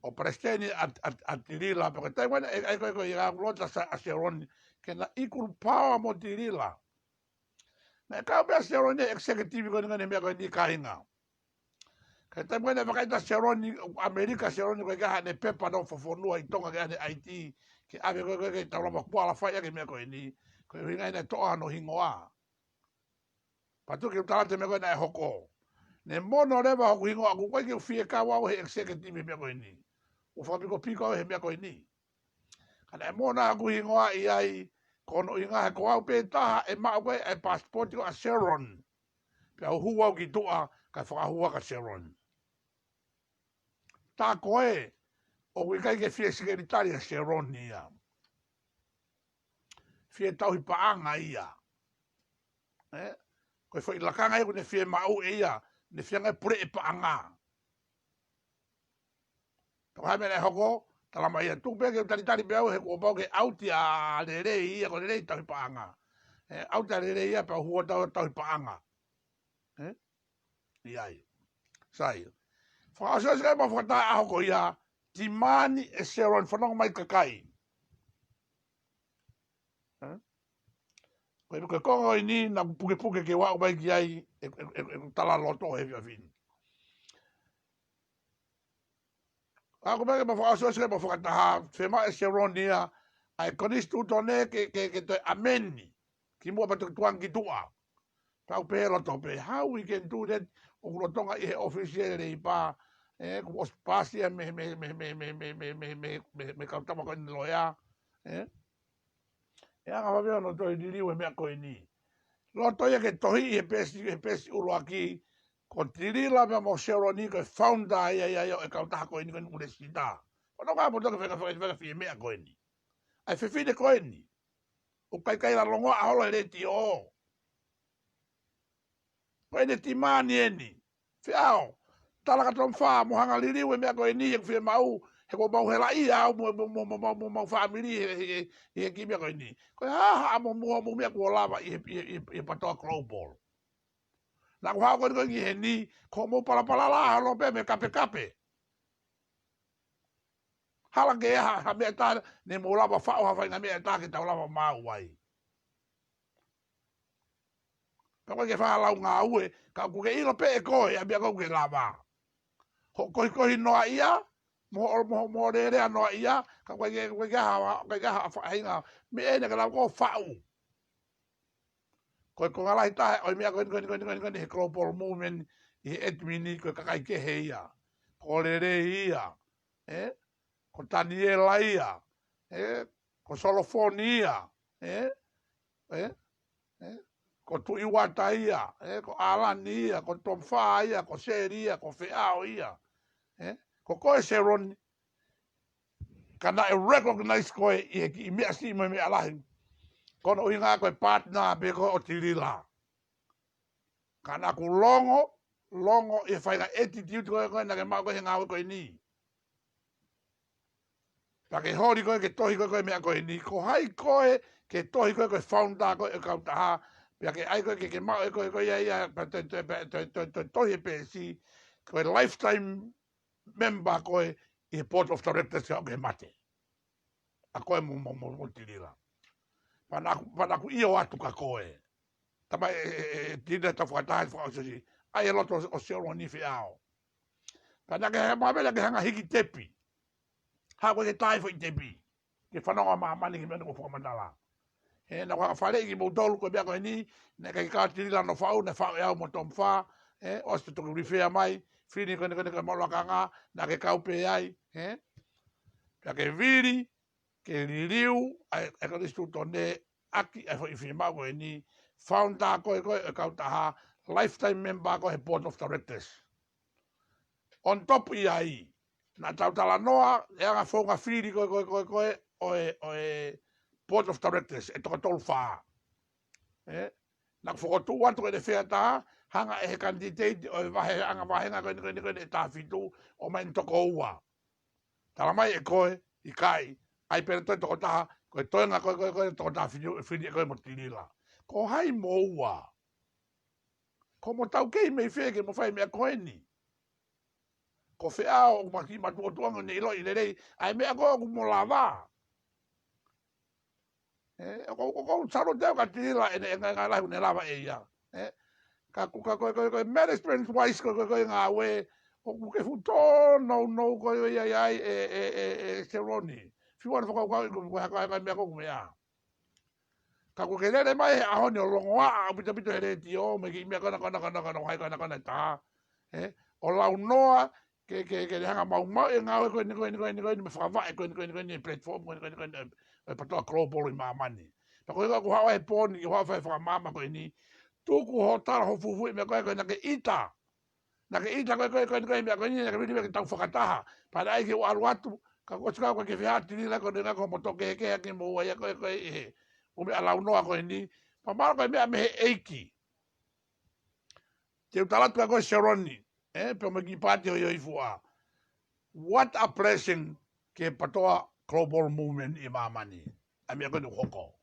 ʻO palesiteni ʻa, ʻa, ʻa Tilila, pea ko e taimi ko ē, ē, ē, ko e, ko e, ʻa loto ʻa Sheroni, ke na equal power mo Tilila. Naʻe kau pē ʻa Sheroni he executive ko eni, ko eni meʻa ko eni kāinga. Ka taimi ko ē naʻe fakaʻita ʻa Sheroni, ʻAmelika Sheroni ko e ʻikai haʻane pepa nofo fonua ʻi Tonga ke ʻane I D, ke ʻave ko ē, ko e, ke tau lava qualify ʻaki e meʻa ko eni, ko e ʻuhinga ia naʻe toʻo hono hingoa. Patu ke u tala atu e meʻa ko ē naʻe hoko. Naʻe mono leva hoku hingoa, ʻoku ʻikai ke u fie kau au he executive he meʻa ko eni. ʻOku fakapikopiko au he meʻa ko eni. Ka naʻe mono hoku hingoa ʻi ai, ko hono ʻuhinga he ko au pē taha ʻe maʻu ko ē e passport ko ē ʻa Sheroni. Pea u hū au ki tuʻa, kae fakahū au kia Sheroni. Tā ko ē, ʻoku ʻikai ke fie sekelitali ʻa Sheroni ia. Fie tauhi paʻanga ia. Ē? Ko e foʻi lakanga ia ʻoku ne fiemaʻu ʻe ia, ne fie ngāue pule e paʻanga. Pea ko e hā e meʻa naʻe hoko, tala mai ia tuku pē ke u talitali pē au he kuo pau ke ʻauti ʻa Lelei ia, ko Lelei tauhi paʻanga. Ē, ʻauti ʻa Lelei ia pea u hū au ʻo tauhi paʻanga. Ē? ʻI ai. Sai. Fakaʻosiʻosi kae mau fakataha ʻaho ko ia, timani ʻe Sheroni, fanongo mai kakai. Ē? Ko e, ko e konga eni naʻa ku pukepuke ke u aʻu mai ki ai, e, e, e, e tala loto he efiafi ni. ʻA ko e meʻa ke mau fakaʻosiʻosi kae mau fakataha, fiemaʻu ʻe Sheroni ia, ʻa e konisitūtone ke, ke, ke toe amend, kimuʻa pea toki tukuange ki tuʻa. Tau pehē loto pē, how we can do that, ʻoku lolotonga ʻi he ʻōfisi e Leipa, ē, kuo ʻosi pasi ia mei, mei, mei he kau tama ko eni loea, ē. ʻE anga vave hono toe liliu e meʻa ko eni. Loto ia ke tohi he peesi, he peesi ʻuluaki, ko Tilila pea mo Sheroni ko e founder ia, ia, ia, ʻo e kautaha ko eni ko eni ʻoku lēsisita. Ko hono ʻuhinga mo toki faka, faka, faka, fie meʻa ko eni. ʻA e fefine ko eni. ʻOku ʻikai ke ʻi ai ha longoaʻa holo he letiō. Ko ʻene timani eni. Feʻao, tala kia Tom Fā mo hanga liliu e meʻa ko eni he ʻoku fiemaʻu, he kuo mau helaʻia au mo, mo, mo, mo, mo, mo, mo fāmili he, he, he, he kiʻi meʻa ko eni. Ko e hā haʻamou, mo, mo meʻa kuo lava ʻi he, ʻi he, ʻi he, ʻi he PATOA Global. Naʻa ku haʻu ko eni ko eni heni, ko hoʻomou palapala lā holo pē mo e kapekape. Hala ke ha, ha meʻa tā, ne mou lava faʻu ha faʻahinga meʻa tā ke tau lava maʻu ai. Ka ko e ke faʻa lau ngāue, ka ʻoku ke ʻilo pē ʻe koe, ʻa e meʻa ʻoku ke lava. Hoʻo kohikohi noaʻia, mo hoʻo, mo hoʻo, mo hoʻo lēlea noaʻia, ka ko e ke, ko e ke ha, ko e ke ha faʻahinga, meʻa ʻe ne ke lava ko faʻu. Ko e konga lahi taha ʻo e meʻa ko eni, ko eni, ko eni, ko eni, ko eni, he Global Movement, ʻi he admin, ko e kakai kehe ia. Ko Lelei ia, ē? Ko Taniela ia, ē? Ko Solofoni ia, ē? Ē? Ē? Ko Tuʻi Uata ia, ē? Ko ʻAlani ia, ko Tom Fā ia, ko Seli ia, ko Feʻao ia, ē? Ko koe Seloni, ka naʻe recognize koe ʻi he kiʻi meʻa siʻi mo e meʻa lahi. Ko hono ʻuhinga ko e partner pē koe ʻo Tilila. Ka naʻa ku longo, longo ʻi he faʻahinga attitude ko ē, ko ē naʻa ke maʻu ko ē he ngāue ko eni. Pea ke holi ko ē ke tohi ko ē ko e meʻa ko eni. Ko hai koe ke tohi ko ē ko e founder ko ē ʻo e kautaha. Pea ke ʻai ko ē ke, ke maʻu ʻe koe ko ē ia, ia, pea toe, toe, pea toe, toe, toe tohi e peesi. Ko e lifetime member koe ʻi he board of directors ka ʻoku ke mate. ʻA koe mo, mo, mo, mo Tilila. Pea naʻa ku, pea naʻa ku ʻio atu kia koe. Tama ē, ē, ē, ē, Tilila, tau fakataha he fakaʻosiʻosi. ʻAi e loto ʻo Seloni Feʻao. Pea naʻa ke he mavela ke hanga hiki tepi. Haʻu ko ē ke tai foʻi tepi. Ke fanongo ʻa māmani ki he meʻa ko ē ʻoku fakamatala. He naʻa ku hanga faleʻi kimoutolu ko e meʻa ko eni, naʻe ʻikai ke kau Tilila hono faʻu, naʻe faʻu ʻe au mo Tom Fā, ē, ʻosi toki refer mai, fili ko eni ko eni ko e maʻu lakanga, naʻa ke kau pē ai, ē. Pea ke vili, ke liliu, ʻa e, ʻa e konisitūtone, ʻaki ʻa e foʻi fiemaʻu ko eni, founder ko ē ko ē ʻo e kautaha, lifetime member ko ē he board of directors. On top ʻi ai, naʻa tau talanoa, e anga founga fili ko ē, ko ē, ko ē, ko ē, ʻo e, ʻo e board of directors, ʻe toko tolu fā. Ē? Naʻa ku fokotuʻu atu ko ē ʻi he feʻataha, hanga ʻe he candidate ʻo e vahe, anga vāhenga ko eni, ko eni, ko eni ʻe taha fitu, ʻomai ʻene toko ua. Tala mai ʻe koe, ʻikai, ʻai pē ʻene toe toko taha, ko e toenga ko ē, ko ē, ko ē, toko taha fili, fili ʻe koe mo Tilila. Ko hai moua? Ko mo tau kei mei fē ke mo fai meʻa ko eni? Ko Feʻao ʻoku maki matuʻotuʻanga ʻo ne ʻiloʻi lelei ʻa e meʻa ko ē ʻoku mo lava. Ē, ʻoku, ʻoku, ʻoku ou salute au kia Tilila ʻene, ʻene ngaahi ngāue lahi ʻoku ne lava ʻe ia. Ē, ka ko, ka ko, ko, ko management wise ko, ko, ko e ngāue, ʻoku ke fuʻu tōnounou ko ia ia ai ʻe, ʻe, ʻe, ʻe Seloni. Fiu ʻana fakakaukau ʻi ko, ko e hā ko e, ko e meʻa ko ē ʻoku meʻa. Ka ʻoku ke lele mai he ʻaho ni ʻo longoaʻa ʻaupito ʻaupito he letiō, mo e kiʻi meʻa ko ena, ko ena, ko ena, ko ena, hai ko ena, ko ena ʻe taha. Ē? ʻO launoa, ke, ke, ke hanga maumauʻi e ngāue ko eni, ko eni, ko eni, ko eni, mo e fakavaʻe ko eni, ko eni, ko eni, platform ko eni, ko eni, ko eni, ʻo e PATOA Global ʻi māmani. Pea ko e ʻuhinga ʻoku ou haʻu ai he pooni, ke u haʻu ʻo fai e fakamāmani ko eni. Tuku hoʻo tala, hoʻo fufuuʻi e meʻa ko ē, ko ē naʻa ke ʻita. Naʻa ke ʻita ko ē, ko ē, ko ē, ko ē, meʻa ko eni, naʻa ke vili meʻa ke tau fakataha. Pea naʻe ʻai ke u ʻalu atu, ka ko e sika ko ē ke fehātili ko ē, ko e ʻuhinga ko hoʻomo tokehekehe ʻaki mo ia ko ē, ko ē, ʻi he ʻū meʻa launoa ko eni. Pea mahalo ko e meʻa mei he ʻEiki. Te u tala atu kia koe Seloni, ē, pea mo e kiʻi paati ʻo e ʻOifuá. What a blessing ki he PATOA Global Movement ʻi māmani. ʻA e meʻa ko eni ʻoku hoko.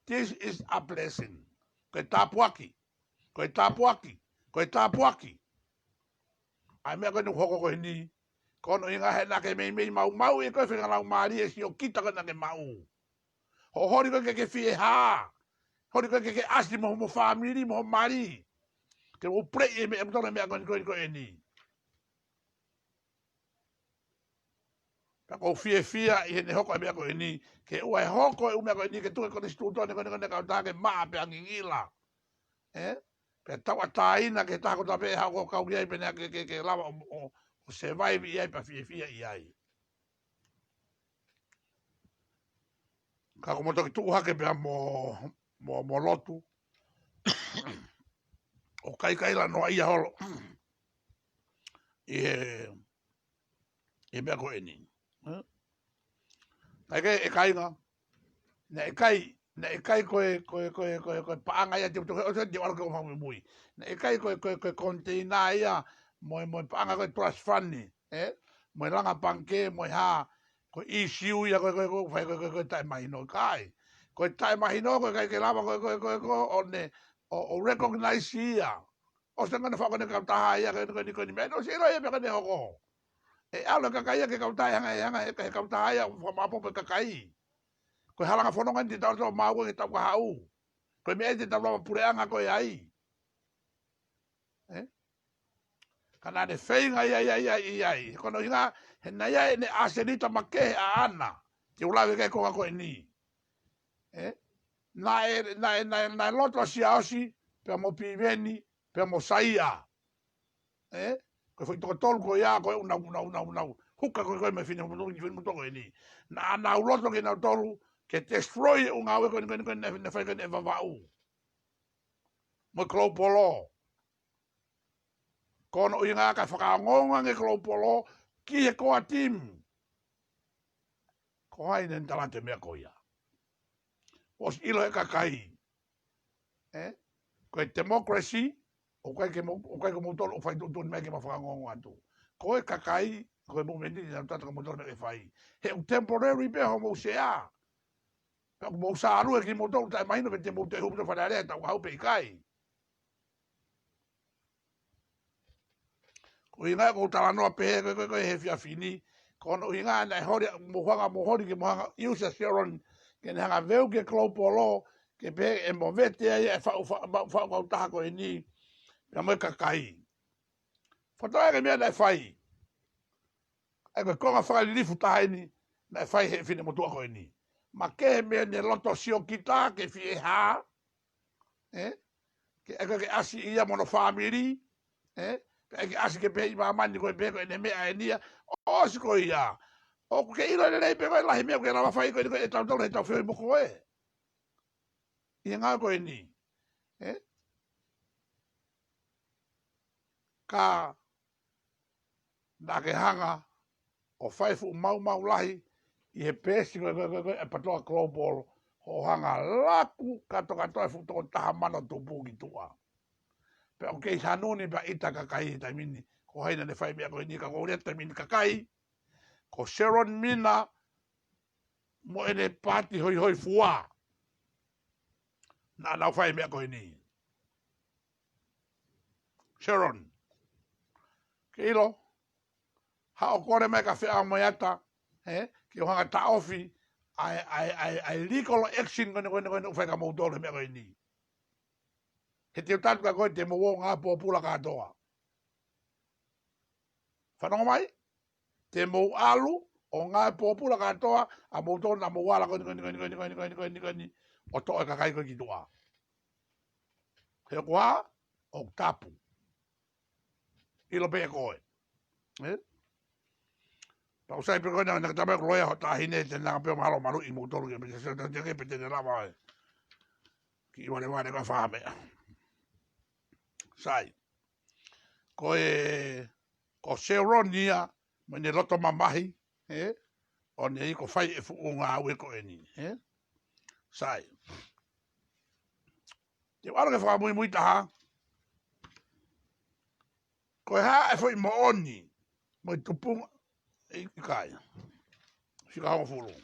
This is a blessing. Ko e tāpuaki. Ko e tāpuaki. Ko e tāpuaki. ʻA e meʻa ko eni ʻoku hoko ko eni. Ko hono ʻuhinga he naʻa ke meimei maumauʻi ʻe koe e faʻahinga laumālie siokita ko ē naʻa ke maʻu. Hoʻo holi ko ē ke ke fie hā. Holi ko ē ke ke ʻasi mo, mo e fāmili, mo e mali. Ke u play e meʻa, mo tala e meʻa ko eni, ko eni, ko eni. Ka ʻoku ou fiefia ʻi heʻene hoko e meʻa ko eni, ke ʻoua ʻe hoko e ʻū meʻa ko eni, ke tuku e konisitūtone ko eni, ko eni, kae ʻatā ke maʻa pea ngingila. Ē? Pea tauʻatāina ke taha kotoa pē ʻe haʻu ʻo kau ki ai pea naʻa ke, ke, ke lava ʻo, ʻo, ʻo survive ʻi ai pea fiefia ʻi ai. Ka ko mo toki tuʻu hake pea mo, mo, mo lotu. ʻO kaikaila noaʻia holo. ʻI he, ʻi he meʻa ko eni. Ē? Kae kehe ʻe kāinga. Naʻe ʻikai Naʻe ʻikai ko e, ko e, ko e, ko e, ko e paʻanga ia te u toki ʻosi te u ʻalu ke u fakamuimui. Naʻe ʻikai ko e, ko e, ko e container ia mo e, mo e paʻanga ko e trust fund, ē? Mo e langa pangikē, mo e hā, ko e issue ia ko e, ko e, ko e, fai ko e, ko e, ko e taʻemahino, ʻikai. Ko e taʻemahino, ko e ʻikai ke lava ko e, ko e, ko e, ko e, ʻo ne, ʻo, ʻo recognize ia. ʻOsi ngana faka ne kautaha ia, ko e, ko e, ko e meʻa, ʻosi ʻilo ia pea ka ne hoko. ʻE ʻalu e kakai ia ke kautaha, hanga, hanga, he, he kautaha ia, fakamāpopo e kakai. Ko e halanga fononga ni te tau tō mau ko e tau kahaʻu. Ko e meʻa te tau lava puleʻanga ko e ai. Ē? Ka naʻa ne feinga ia, ia, ia, ia, ia. Ko hono ʻuhinga, he naʻe ʻi ai ʻene ʻasenita makehe ʻaʻana. Te u lave ki he konga ko eni. Ē? Naʻe, naʻe, naʻe, naʻe loto ʻa Siaosi, pea mo Piveni, pea mo Saia. Ē? Ko e foʻi toko tolu ko ia, ko e ʻū nau, ʻū nau, ʻū nau, ʻū nau. Huka ko e, ko e meʻa fine motu, fine motu ko eni. Naʻa nau loto ke nau tolu, ke destroy e ʻū ngāue ko eni, ko eni, ko eni, naʻe, naʻe fai ko eni ʻe Vavaʻu. Mo e Global Law. Ko hono ʻuhinga ka fakaongoongo ange Global Law ki he core team. Ko hai naʻa ne tala atu e meʻa ko ia? ʻOsi ʻilo e kakai. Ē? Ko e democracy, ʻoku ʻikai ke mou, ʻoku ʻikai ke mou tolo ʻo fai tuʻutuʻuni mai ke ma fakaongoongo atu. Ko e kakai, ko e momeniti naʻa tata ka mou tolo naʻe fai. He ʻoku temporary pē hoʻomou sea. Pea ʻoku mou sālue kimoutolu taʻemahino pe te mou toe hupu ʻo fale alea tau kau pe ʻikai. Ko e ʻuhinga ia ʻoku ou talanoa pehē ko e, ko e, ko e he efiafi ni, ko hono ʻuhinga naʻe holi, mou hanga, mou holi ke mou hanga, use ʻa Sharon, ke ne hanga veu ki he Global Law, ke pehē ʻe movete ai e faʻu, faʻu, faʻu, faʻu kautaha ko eni, pea mo e kakai. Fakatokangaʻi e meʻa naʻe fai. ʻA ia ko e konga fakalilifu taha eni, naʻe fai he fine motuʻa ko eni. Makehe mei heʻene loto siokita ke fie hā, ē? Ke, ke, ke ʻasi ia mo hono fāmili, ē? Ke, ke ʻasi ke pehē ʻi māmani ko e pehē ko ʻene meʻa eni ia, ʻosi ko ia. ʻOku ke ʻilo lelei pē ko e lahi meʻa ʻoku ke lava fai ko eni ko e tautau he tau feohi mo koe. ʻI he ngāue ko eni. Ē? Ka naʻa ke hanga ʻo fai fuʻu maumau lahi ʻi he peesi ko e, ko e, ko e, ko e, ʻa e PATOA Global, hoʻo hanga laku katoa katoa e fuʻu toko taha mano tupu ki tuʻa. Pea ʻoku kei hanu ni pea ʻita kakai he taimi ni, ko hai naʻa ne fai meʻa ko eni ka ko e taimi ni kakai, ko Sharon Mina mo ʻene paati hoihoifua. Naʻa nau fai meʻa ko eni. Sharon. Ke ʻilo, haʻo kole mai kia Feʻaomoeata, ē, ke u hanga taʻofi ʻa e, ʻa e, ʻa e, ʻa e legal action ko eni, ko eni, ko eni, ʻoku fai kia moutolu he meʻa ko eni. He te u tala atu kia koe te mou ō ʻo ngāue pōpula kātoa. Fanongo mai, te mou ʻalu ʻo ngāue pōpula kātoa, ʻa moutolu naʻa mou ala ko eni, ko eni, ʻo toʻo e kakai ko ē ki tuʻa. He ʻoku hā, ʻoku tapu. ʻIlo pē ʻe koe. Ē? Pea ʻoku sai pē ko ena, naʻa ke tala mai ko e loea ho taʻahine, te nanga pē ʻo mahalo maluʻi moutolu ke, pe te, te, te, pe te ne lava ē. Kiʻi valevale ka fā meʻa. Sai. Ko e, ko Sharon ia, mo ʻene loto mamahi, ē? ʻO ne ʻi ai ko e fai e fuʻu ngāue ko eni, ē? Sai. Te u ʻalu ke fakamuimui taha. Ko e hā e foʻi moʻoni, mo e tupunga, ʻi, ʻikai. Fika hongofulu.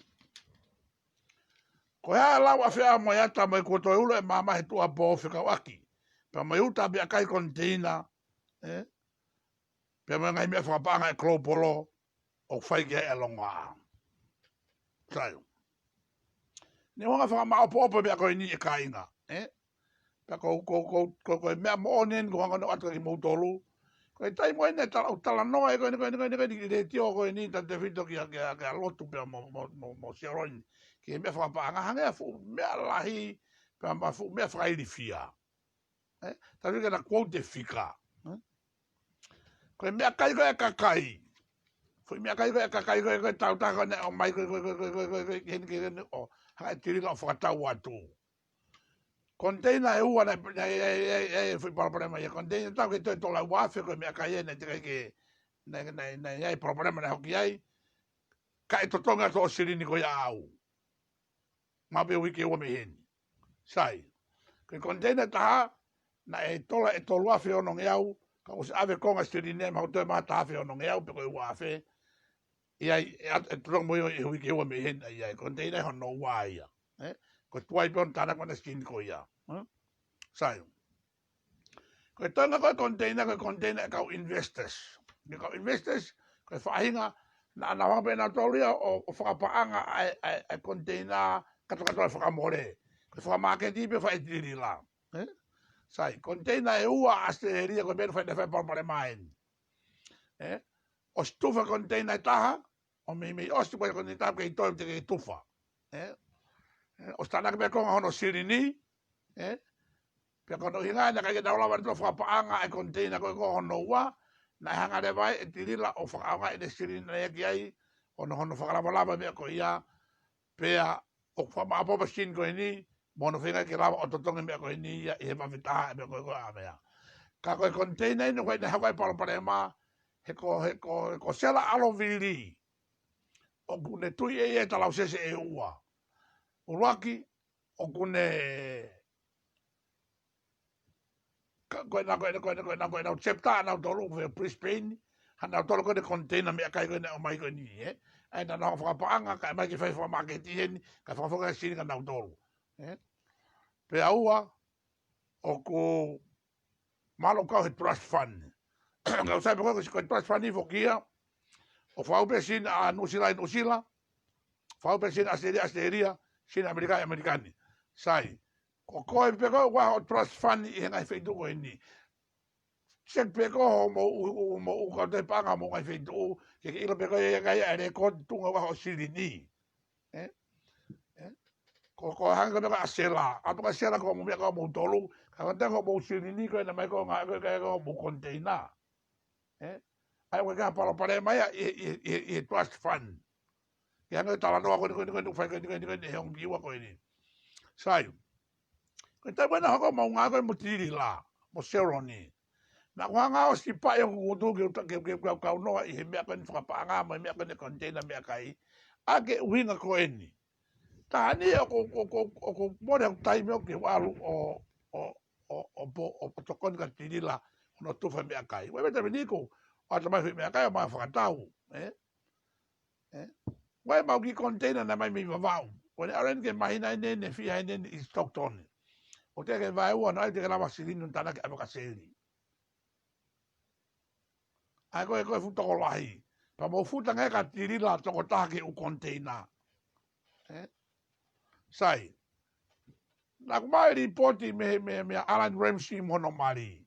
Ko e hā e lau ʻa Feʻaomoeata mo e kuo toe ulo e maama he tuʻuapō fekauʻaki. Pea mo e uta pea kai koniteina, ē? Pea mo e ngaahi meʻa fakapaʻanga e Global Law, ʻoku fai ki ai e longoaʻa. Sai. Ne u hanga fakamaʻopoʻopo e meʻa ko eni ʻe kāinga, ē? Pea ko, ko, ko, ko, ko e meʻa moʻoni eni ko e hanga ʻo ʻatu kia moutolu. Ko e taimi eni ʻe tala, ʻoku talanoa ʻe ko eni, ko eni, ko eni, ko eni, ʻi he letiō ko eni, Tēvita kia, kia, kia Lotu pea mo, mo, mo, mo Sharon. Ki he meʻa fakapaʻanga hangē ha fuʻu meʻa lahi, pea mo ha fuʻu meʻa fakailifia. Ē? Tau ke na quote e fika. Ē? Ko e meʻakai ko e kakai. Foʻi meʻakai ko e kakai ko e, ko e tautaha ko ena ʻomai ko e, ko e, ko e, heni ke heni ʻo, hanga ʻe Tilila ʻo fakatau atu. Koniteina ʻe ua naʻe, naʻe, ʻe, ʻe, ʻe, foʻi palopalema ia. Koniteina tau ke toe tola ua afe ko e meʻakai ē naʻe teʻeki ai ke, naʻe, naʻe, naʻe, ʻi ai palopalema naʻe hoko ki ai. Ka ʻe totongi atu ʻo silini ko ia au. Maʻu pē uike ua mei heni. Sai. Ko e container ʻe taha, naʻe tola ʻe tolu afe onongeau, ka ʻosi ʻave konga silini ia maʻu toe mā taha afe onongeau pe ko e ua afe. ʻI ai, ʻe ʻat-, ʻe tolonga mo ia ʻi he uike ua mei heni, ʻa ia, ʻa e container hono ua ia. Ē? Ko e tuai pē ʻo tānaki ʻa e silini ko ia. Ē? Sai. Ko e toenga ko e container, ko e container ʻa e kau investors. Ko e kau investors, ko e faʻahinga, naʻa nau hanga pē ʻe nautolu ia ʻo, ʻo fakapaʻanga ʻa e, ʻa e, ʻa e container katoa katoa ʻo fakamole. Ko e fakamāketi pē ʻo fai ʻe tilila. Ē? Sai, container ʻe ua ʻAositelēlia, ko e meʻa naʻe fai, naʻe fai palopalema ai eni. Ē? ʻOsi tufa container ʻe taha, ʻo meimei ʻosi pē container ʻe taha kei toe teʻeki ke tufa. Ē? Ē, ʻosi tānaki pē konga hono silini, ē? Pea ko hono ʻuhinga ia naʻe ʻikai ke nau lava ʻo toe fakapaʻanga e container ko ē ko hono ua, naʻe hanga leva ʻe tilila ʻo fakaʻaongaʻi ʻene silini naʻe ʻi ai, hono, hono fakalavalava e meʻa ko ia, pea ʻoku fakamāʻopoʻopo e silini ko eni, mo hono feinga ke lava ʻo totongi e meʻa ko eni ia ʻi he vave taha e meʻa ko ē ko e ʻa meʻa. Ka ko e container eni ʻoku ʻi ai, naʻe hoko ai e palopalema, he ko, he ko, he ko Sela ʻAlovili, ʻoku ne tui ʻe ia ʻi he talausese ʻe ua. ʻUluaki, ʻoku ne, ka, ko ʻenau, ko ʻenau, ko ʻenau, ko ʻenau, ko ʻenau chapter ʻanautolu ʻoku fai ʻi Brisbane, haʻanautolu ko ē ʻene container meʻakai ko ē naʻe ʻomai ko eni, ē? ʻA ia naʻa nau fakapaʻanga, kae ʻomai ke fai fakamāketi heni, kae fakafoki e silini kia nautolu. Ē? Pea ua, ʻoku mālō kau he trust fund. Kau sai pē ko e, ko e trust fund ʻi foki ia, ʻoku fau pē silini ʻa Nuʻusila ʻi Nuʻusila, fau pē silini ʻAositelēlia ʻi ʻAositelēlia, silini ʻAmelika ʻi ʻAmelika ni. Sai, ko koe pē ko e ʻoku ʻi ai hoʻo trust fund ʻi he ngaahi feituʻu ko eni. Check pē ko hoʻomou, u, u, mou, u, kau te paʻanga homou ngaahi feituʻu, ke ke ʻilo pē ko e ʻikai ʻa e lēkooti tuʻunga ʻoku ʻi ai hoʻo silini. Ē? Ē? Ko, ko e hangē ko e meʻa ko ē ʻa Sela. ʻA ia ko Sela ko hoʻomou meʻa ko ē ʻamoutolu. Ka ko e tengā hoʻomou silini ko ē naʻe ʻomai ko ē, ko e, ko e, ko hoʻomou container. Ē? ʻA ia ʻoku ʻikai ha palopalema ia ʻi, ʻi, ʻi, ʻi he trust fund. Ke hangē ko e talanoa ko eni, ko eni, ko eni, fai ko eni, ko eni, ko eni, he ongo kiʻi ua ko eni. Sai. Ko e taimi ko ē naʻe hoko e maʻuʻanga ko ē mo tilila, mo Seloni. Naʻa ku hanga ʻo sipaʻi hoku ngutu ke u ta-, ke, ke, ke u kaunoa ʻi he meʻa ko eni fakapaʻanga mo e meʻa ko eni container meʻakai. ʻA ia ko e ʻuhinga ko eni. Taha ni ʻoku, ʻoku, ʻoku, ʻoku mole hoku taimi ʻoku ke u ʻalu ʻo, ʻo, ʻo, ʻo po-, ʻo, ʻo tokoni kia tilila hono tufa e meʻakai. Ko e meʻa taimi ni ko, ʻoatu mai e foʻi meʻakai ʻo mai fakatau, ē? Ē? Ko e maʻu kiʻi container naʻe ʻomai mei Vavaʻu. Ko ʻene ʻalu eni ki he māhina ʻe nima, ʻe fiha ʻe nima ʻi Stockton. ʻOku teʻeki ke vaeua, naʻe teʻeki ke lava silini ʻo tānaki ʻave kia Seli. ʻA ia ko e, ko e fuʻu tokolahi. Pea mou fuʻu tangi kia tilila tokotaha ki he ʻū container. Ē? Sai. Naʻa ku maʻu e lipooti mei, mei, mei Alan Ramsey mo hono mali.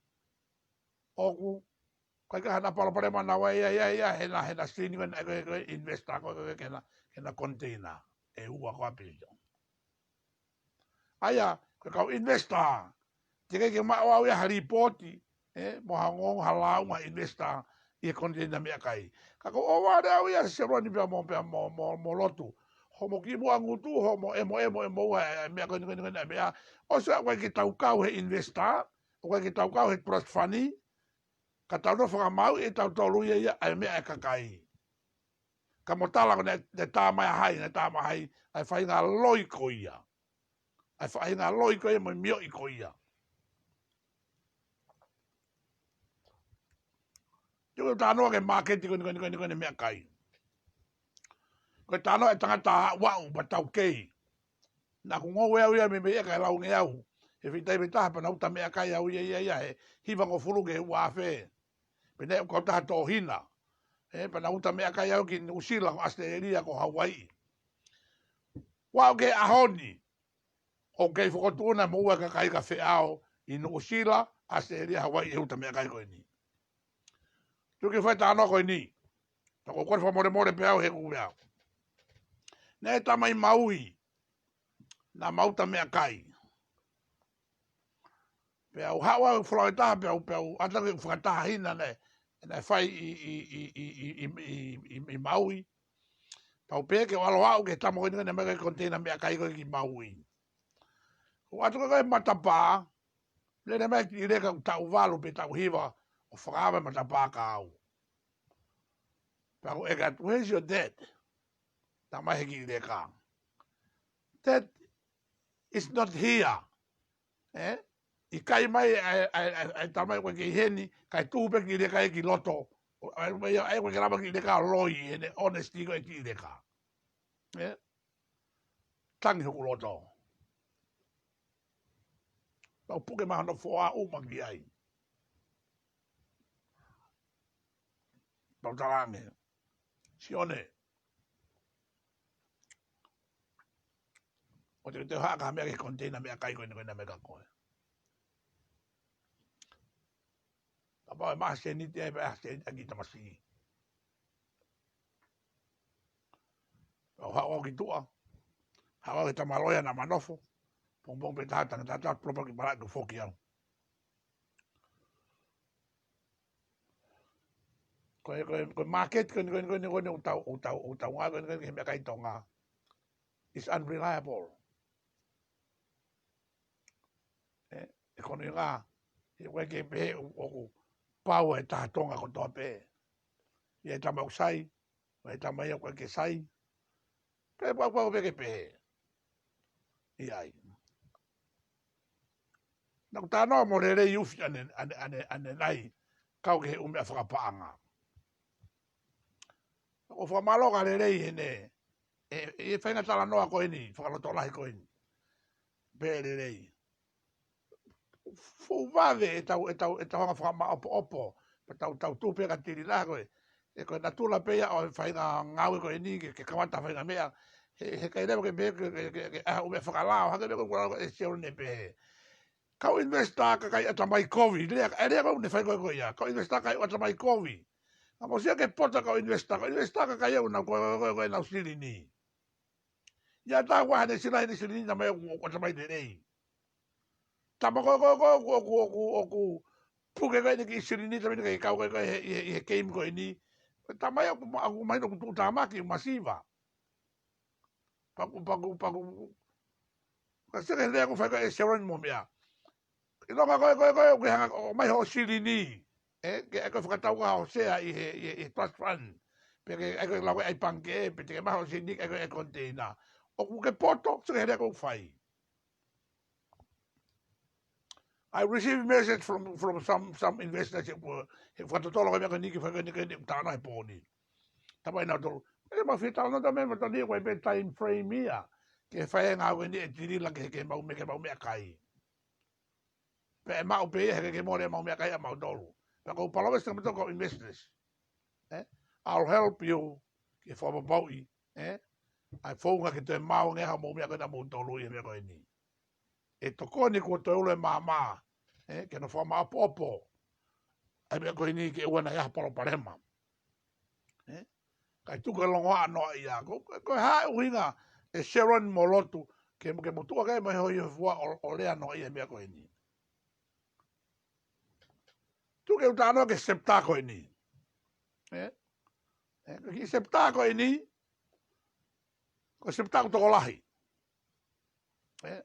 ʻOku ʻikai ke ʻi ai hano palopalema naʻa nau ʻi ai, ʻi ai, ʻi ai, he naʻe, he naʻe silini ko ē, ko e, ko e investor ko ē, ko e, ke na, ke na container ʻe ua ko ē ʻa Piliton. ʻA ia, ko e kau investor, teʻeki ke maʻu ʻe au ia ha lipooti, ē, mo ha ongoongo, ha lāunga ʻa e investor ʻi he container meʻakai. Ka ko e ʻohovale au ia Seloni pea mo, pea mo, mo, mo Lotu. Hoʻomo kiʻi muʻa ngutu, hoʻomo ʻemo, ʻemo, ʻemo ua, ē, meʻa ko eni, ko eni, ko eni, meʻa. ʻOsi ʻoku ʻikai ke tau kau he investor, ʻoku ʻikai ke tau kau he trust fund, ka tau nofo fakamaauʻi ʻe tautolu ia, ia, ʻa e meʻa ʻa e kakai. Ka mo tala ko ē naʻe, naʻe tā mai ʻa hai, naʻe tā mai ʻa hai, ʻa e faʻahinga loi ko ia. ʻA e faʻahinga loi ko ia mo e mioʻi ko ia. Te u talanoa ki he māketi ko eni, ko eni, ko eni, ko eni meʻakai. Ko e talanoa ʻa e tangata ʻa ʻaʻu pea taukei. Naʻa ku ngoue au ia mei, mei ʻeka ʻe laungeau. He foʻi taimi ʻe taha pea naʻa ku uta meʻakai au ia, ia, ia, he hivangofulu ki he ua afe. Pea naʻe ʻi ai e kautaha tō hina. Ē, pea naʻa ku uta meʻakai au ki Nuʻusila, ko ʻAositelēlia, ko Hauaiʻi. Ua ʻo ki he ʻaho ni, ʻoku kei fokotuʻu na mo ua e kakai ka feʻao ʻi Nuʻusila, ʻAositelēlia, Hauaiʻi, he uta meʻakai ko eni. Tuku ke fai e talanoa ko eni. Ka ko e kole fakamolemole pē au he kuku au. Naʻe tama ʻi Maui, naʻa ma uta meʻakai. Pea u haʻu au folau ʻe taha, pea u, pea u ʻata ke fakataha hina naʻe, naʻe fai ʻi, ʻi, ʻi Maui. Pea u pehē ke u ʻalu au ki he tama ko eni naʻe ʻomai ko ē container meʻakai ko ē ki Maui. Ko u ʻatu ko ē ki he matapā, lele mai e kiʻi leka ʻoku taʻu valu pe taʻu hiva ʻo fakaava e matapā kia au. Pea u ʻeke atu, "Where's your dad?" Talamai ʻe he kiʻi leka, "Dad, It's not here. ʻE? ʻIkai mai ʻa e, ʻa e, ʻa e, ʻa e tamai ko ē ki heni, kae tuʻu pē ki leka ia ki loto. ʻA e, ʻa e, ʻa e, ko e ke lava ki leka loi, ʻene honesty ko ē ki leka. ʻE? Tangi hoku loto. Pau puke mai hono foʻi ʻuma ki ai. Pau talange. Sione. ʻOua te, te haʻu ha meʻa ki he container meʻakai ko eni ko ena meʻa ka ko ē. Kapau ʻe maʻu ha sēniti ai pē ha sēniti ʻaki tamasiʻi. Pau haʻu au ki tuʻa. Haʻu au ki he tama loea naʻa ma nofo. Pongipongi pē taha tangi taha taha polopa ki pala ke foki au. Ko e, ko e, ko e market ko eni, ko eni, ko eni, ko eni, ʻoku tau, ʻoku tau, ʻoku tau ngāue ko eni, ko eni, ki he meʻakai Tonga. It's unreliable. ʻE, ʻe ko eni ngā, he ʻoku ʻikai ke pehē ʻoku, ʻoku pau e taha Tonga kotoa pē. ʻI ai e tama ʻoku sai, ʻi ai e tama ia ʻoku ʻikai ke sai. Pea pau, pau pē ke pehē. ʻI ai. Naʻa ku talanoa mo Lelei Ufi ʻanenai, ʻanenai, ʻanenai, ʻanenai, kau ki he ʻū meʻa fakapaʻanga. ʻOku fakamālō kia Lelei heʻene, ʻe, ʻe faʻahinga talanoa ko eni, fakalotolahi ko eni. Pehē ʻe Lelei. Fuʻu vave ʻetau, ʻetau, ʻetau hanga fakamaʻopoʻopo, pea tau, tau tupe ka tili lahi ko ē. ʻE ko e natula pē ia ʻo e faʻahinga ngāue ko eni ke, ke kamata faʻahinga meʻa. He, he ʻikai leva ke meʻa ke, ke, ke, ke ʻai ha ʻū meʻa fakalao, hangē ko e meʻa ko ē ʻa Sherlyn ʻe pehē. Kau investor kakai ʻatamai kovi, lea, ʻa e lea ko ē ʻoku ne fai ko ē ko ia. Kau investor kakai ʻatamai kovi. Naʻa mou sio ki he poto kau investor, kau investor kakai ʻoku nau ko, ko, ko, ko ʻenau silini. ʻI ai ha taha ʻoku ʻai haʻane sila, haʻane silini, naʻa mai ʻoku, ʻoku ʻatamai lelei. Tama ko, ko, ko, ʻoku, ʻoku, ʻoku, ʻoku puke ko eni kiʻi silini, tama eni ke kau ko ē, ko ē he, he, he game ko eni. Tama ia ʻoku ma-, ʻoku mahino ʻoku tuʻutāmaki, masiva. Paku, paku, paku. Ka seke lea ʻoku fai ko ē ʻe Sherlyn mo e meʻa. ʻIlonga ko ē, ko ē, ko ē, ʻoku ke hanga ʻo ʻomai hoʻo silini. ʻE, ke ʻai ko ē fakatau ko ē hoʻo sea ʻi he, ʻi he, ʻi he trust fund. Pe ke ʻai ko ē lau ko ē ʻai pangikē, pe te ke maʻu hoʻo silini, ʻai ko ē ʻai container. ʻOku ke poto, seke lea ʻoku fai. I received message from, from some, some investors he, he fakatotolo ko ē meʻa ko eni ke fai ko eni ko eni ʻoku talanoa he pō ni. Tapa ʻi nautolu. ʻE mau fie talanoa ta me ma toni ko e pē time frame ia. Ke fai e ngāue ko eni ʻe tilila ke, ke mau me, ke mau meʻakai. Pea ʻe maʻu pē ia he ke, ke mole mau meʻakai ʻa mautolu. Pea ʻoku ou palōmesi kia moutolu kau investors. ʻE? I'll help you ke fakapapauʻi. ʻE? ʻA e founga ke toe maʻu ange ha mau meʻa ko ena moutolu ʻi he meʻa ko eni. ʻE tokoni kuo toe ʻulu e maama. ʻE? Ke nau fakamaʻopoʻopo. ʻA e meʻa ko eni ke ʻoua naʻa ʻi ai ha palopalema. ʻE? Kae tuku e longoaʻa noaʻia. Ko, ko, ko e hā e ʻuhinga ʻe Sherlyn mo Lotu, ke, ke mou tuʻu hake mo e hoihoifua ʻo, ʻo lea noaʻia he meʻa ko eni. Tuku ke u talanoa ki he septa ko eni. ʻE? ʻE, ko e kiʻi septa ko eni, ko e septa ʻoku tokolahi. ʻE?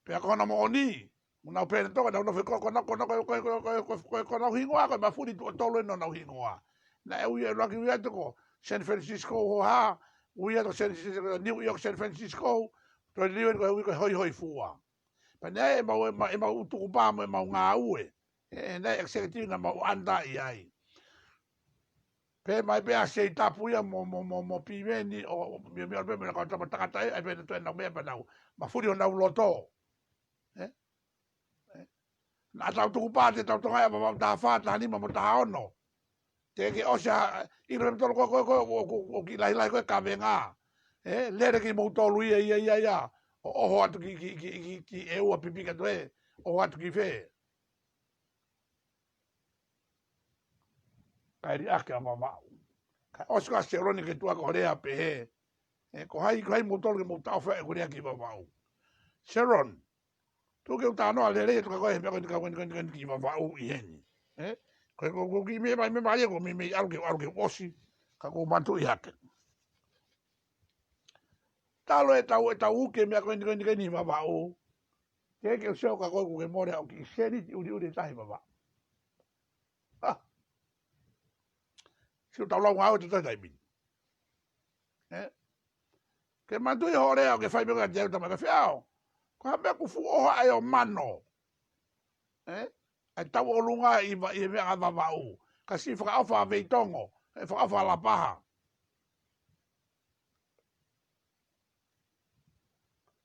Pea ko hono moʻoni, mo nau pehē nautolu, nau nofo ko, ko nau, ko nau, ko, ko nau hingoa, ko e mafuli tuʻo tolu ʻenau hingoa. Naʻe ui ʻe laki ui atu ko San Francisco hoha, ui atu San, New York, San Francisco, toe liliu eni ko e ui ko e hoihoifua. Pea naʻe ʻemau, ʻemau, ʻemau tukupā mo ʻemau ngāue. ʻE, naʻe executive naʻa mau ʻanda ʻi ai. Pea mai pē ʻa Seitapu ia mo, mo, mo, mo Piveni ʻo, ʻo, mio, mio, pē mo e kau tama tangata ē, ʻai pē nautolu ʻenau meʻa pea nau. Mafuli honau loto. ʻE? ʻE? Naʻa tau tukupā te tau tonga ʻa Vavaʻu taha fā, taha nima mo taha ono. Te ke ʻosi ʻa, ʻilo pē tolo ko, ko, ko, ko, ko, ko kiʻi lahilahi ko e kavenga. ʻE? Lele kimoutolu ia, ia, ia, ia. ʻO, ʻoho atu ki, ki, ki, ki, ki ʻEua pipika toe. ʻOho atu ki fē. Kae liʻaki ʻa Vavaʻu. Kae ʻosi ko ē ʻa Sherlyn ke tuʻa ko e lea pehē. ʻE, ko hai, ko hai moutolu ke mou taʻofi ʻeku lea ki Vavaʻu. Sherlyn, tuku ke u talanoa lelei atu kia koe he meʻa ko eni, ko eni, ko eni, ko eni ki Vavaʻu ʻi heni. ʻE? Ko e, ko, ko e kiʻi meʻa, meʻa, meʻa ia ko e meʻa, meʻa ʻalu ke, ʻalu ke ʻosi. Ka ʻoku ou manatuʻi hake. Talu ʻetau, ʻetau uke meʻa ko eni, ko eni, ko eni Vavaʻu. Ke ke u sio kia koe ʻoku ke mole ʻa e kiʻi sēniti ʻuliʻuli ʻe taha ʻi Vavaʻu. Ha! Siʻi tau lau ngāue ʻo e taimi ni. ʻE? Ke manatuʻi hoʻo lea ʻoku ke fai mei ai kiate au, tama, ka feʻao. Ko e hā e meʻa ʻoku fuʻu ʻoho ai ʻo mano, ē? ʻA e tauʻolunga ʻi va-, ʻi he meʻa ʻa Vavaʻu. Ka siʻi fakaʻofa ʻa Veitongo, ʻe fakaʻofa ʻa Lapaha.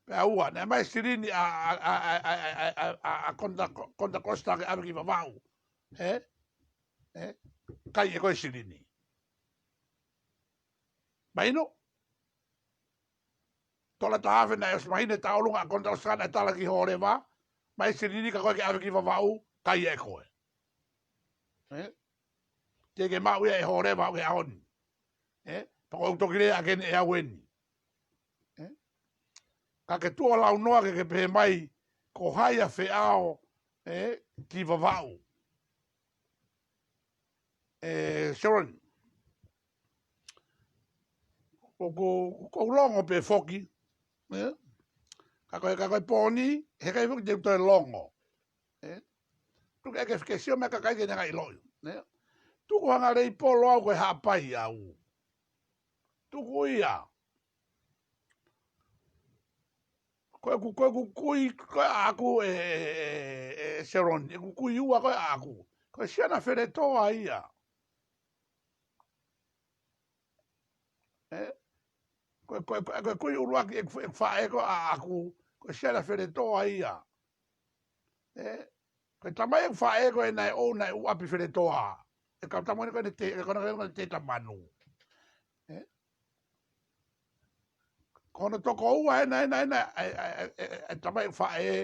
Pea ua, naʻe ʻomai e silini ʻa, ʻa, ʻa, ʻa Konta, Konta Kosita ke ʻave ki Vavaʻu. Ē? Ē? Kai ʻe koe e silini. Mahino? Tola taha afe naʻe ʻosi mahino e tauʻolunga ʻa Konta Kosita naʻe tala ki Hōleva, ʻomai e silini ka ko e ke ʻave ki Vavaʻu, kai ʻe koe. Ē? Teʻeki ke maʻu ia ʻe Hōleva ʻo ke ʻaho ni. Ē? Pea ko e toki lea ʻaki eni ʻe au eni. Ē? Ka ke tuʻu ʻo launoa ke ke pehē mai, ko hai ʻa Feʻao, ē, ki Vavaʻu. Ē, Sharon. Ko, ko, ko u longo pē foki. Ē? Ka ko e, ka ko e pō ni, heʻikai foki te u toe longo. Ē? Tuku ke, ke, ke sio mai kakai ke ne ngai ʻiloʻi. Ē? Tuku hanga lei polo au ko e Haʻapai au. Tuku ia. Ko ʻeku, ko ʻeku kui, ko ʻaku ē, ē, ē, ē, Sharon, ʻeku kui ua ko ʻaku. Ko e siana Feletoa ia. Ē? Ko, ko, ko, ko e kui ʻuluaki ʻeku, ʻeku faʻē ko ʻaku. Ko e siana Feletoa ia. Ē? Ko e tamai ʻeku faʻē ko ē naʻe ʻoʻou naʻe ʻū ʻapi Feletoa. ʻE kau tamai ni ko ē naʻe te, ko ē naʻe te tamanu. Ē? Ko hono tokoua ena, ena, ena, ʻa e, ʻa e, ʻa e, ʻa e, ʻa e tamai ʻeku faʻē,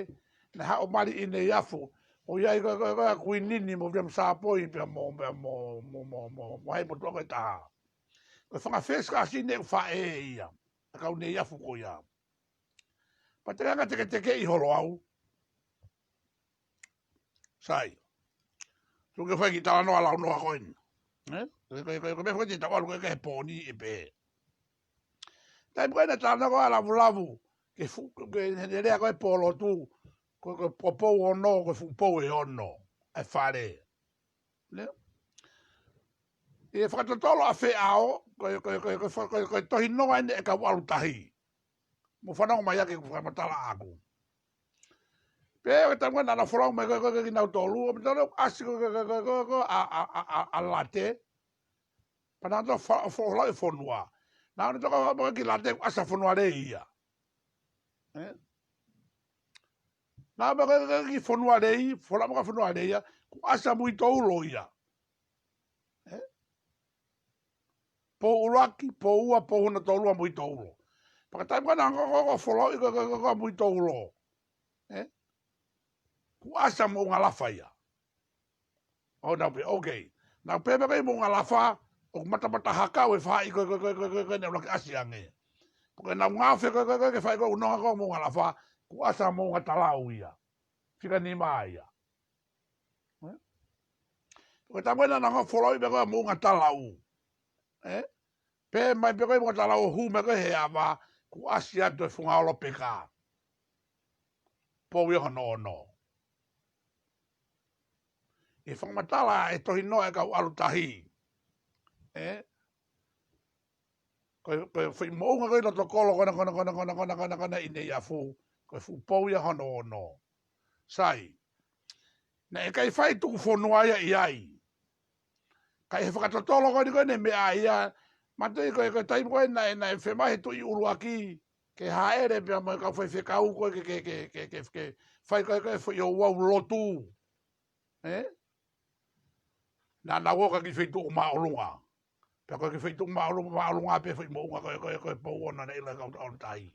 naʻe haʻu ʻo mali ʻi Neiafu. ʻOku ʻi ai ko, ko, ko, ko Kuini ni mo Viliami Sāpoi pea mo, pea mo, mo, mo, mo, mo hai motuʻa ko ē taha. Ko e fanga first cousin ʻeku faʻē ia. ʻA e kau Neiafu ko ia. Pea te ke anga teketekeʻi holo au. Sai. Tuku ke fai kiʻi talanoa launoa ko eni. Ē? Ko, ko, ko, ko e meʻa foki te tau ʻalu ko ē ki he pō ni ʻe pehē. Taimi ko ē naʻe talanoa ko ē ʻa Lavulavu, ke fuʻu, ke he lea ko ē pō lotu, ko, ko, ko e pou ono, ko e fuʻu pou ʻe ono, ʻa e fale. Nē? ʻI he fakatotolo ʻa Feʻao, ko, ko, ko, ko, ko, ko e tohi noa eni ʻa e kau ʻalu tahi. Mou fanongo mai ʻaki ʻeku fakamatala ʻaku. Pea ko e taimi naʻa nau folau mai ko ē, ko ē, ko ē kinautolu, ʻo meʻa tolu ʻasi ko ē, ko ē, ko ē, ko ē, ko ē, ʻa, ʻa, ʻa, ʻa, ʻa Late. Pea naʻa nau fa-, folau e fonua. Naʻa nau toka mai ki Late, ʻoku ʻasi ʻa Fonualei ia. Ē? Naʻa mai ko ē, ko ē ki Fonualei, folau mai ki Fonualei ia, ʻoku ʻasi ʻa Muitoulo ia. Ē? Pou ʻuluaki, pou ua, pou hono tolu ʻa Muitoulo. Pea ko e taimi ko ē naʻa nau ko, ko, ko, folau ʻi ko, ko, ko, ko Muitoulo. Ē? ʻOku ʻasi ʻa Moʻungalafa ia. ʻO nau pehē, okay. Nau pehē pē ko ē Moʻungalafa, ʻoku matamata hakau e faʻahi ko, ko, ko, ko, ko, ko, naʻe ʻuluaki ʻasi ange. Pea ko ʻenau ngaofe ko, ko, ko, ke fai ko ē ʻuhinga ko Moʻungalafa, ʻoku ʻasi ʻa Moʻungatalau ia. Fika nima ia. Ē? Ko e taimi naʻa nau folau ʻi pē ko ē Moʻungatalau. Ē? Pea mai pē ko ē Moʻungatalau ʻo hū mai ko ē he ava, ʻoku ʻasi atu e Fungaolo Peka. Pou ia hono ono. ʻI he fakamatala ʻa e tohi noa ʻa e kau ʻalu tahi. Ē? Ko e, ko e foʻi moʻunga ko ē ʻi loto kolo ko ena, ko ena, ko ena ʻi Neiafu, ko e fuʻu pou ia hono ono. Sai. Naʻe ʻikai fai tuku fonua ia ʻi ai. Ka ʻi he fakatotolo ko eni ko eni meʻa ia, manatuʻi ko e, ko e taimi ko ē naʻe, naʻe fiemaʻu he tuʻi ʻuluaki, ke hāʻele pea mo e kau faifekau ko ē ke, ke, ke fai ko ē, ko e foʻi ouau lotu. Ē? Naʻa nau ō ki he kiʻi feituʻu māʻolunga. Pea ko e kiʻi feituʻu māʻolunga, māʻolunga pē foʻi moʻunga ko ē, ko e, ko e pou ono naʻe ʻilo ʻe he kau ʻalu tahi.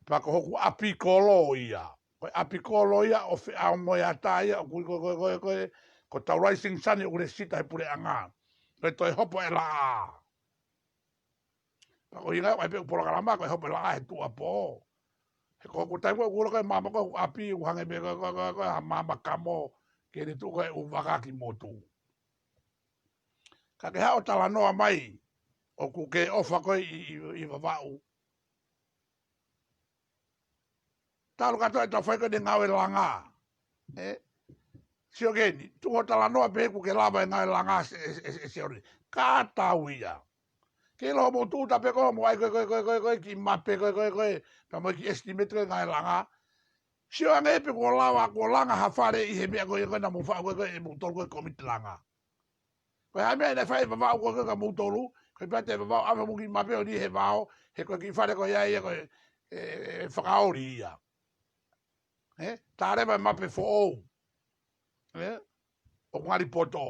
Pea ko hoku ʻapi kolo ia. Ko e ʻapi kolo ia ʻo Feʻao mo e ata ia, ʻoku ui ko, ko, ko, ko, ko Taulaʻeiki Sinisani ʻoku lesita he puleʻanga. Ko e toe hopo e laʻā. Pea ko e ʻuhinga ia ʻoku ʻi ai pē ʻeku polokalama ko e hopo e laʻā he tuʻuapō. He ko hoku taimi ko ē ʻoku ʻilo ko e maama ko ē ʻapi ʻoku hangē pē ko, ko, ko, ko, ko ha maama kamo ke ne tuʻu ko ē ʻū vaka ki motu. Ka ke haʻu ʻo talanoa mai, ʻoku ke ʻofa ko ē ʻi, ʻi, ʻi Vavaʻu. Talu kātoa ʻetau fai ko eni e ngāue langa. Ē? Sio ki heni, tuku hoʻo talanoa pē ʻoku ke lava e ngāue langa ʻe, ʻe, ʻe, ʻe Sione. Ka tau ia. Ke ʻilo hoʻomou tūʻuta pē ko ē, mou ʻai ko ē, ko ē, ko ē, ko ē, ko ē, kiʻi mape ko ē, ko ē, ko ē, pea mo e kiʻi estimate ko ē ngaahi langa. Sio ange pē kuo lava, kuo langa ha fale ʻi he meʻa ko ē, ko ē naʻa mou faʻu ko ē, ko ē ʻe moutolu ko ē kōmiti langa. Ko e hā e meʻa naʻe fai ʻe Vavaʻu ko ē kia moutolu, ko e pea te Vavaʻu ʻave mo kiʻi mape ʻo ʻi he vao, he ko e kiʻi fale ko ia ia ko e, e, e fakaoli ia. Ē? Tā leva e mape foʻou. Ē? ʻOku ngali poto.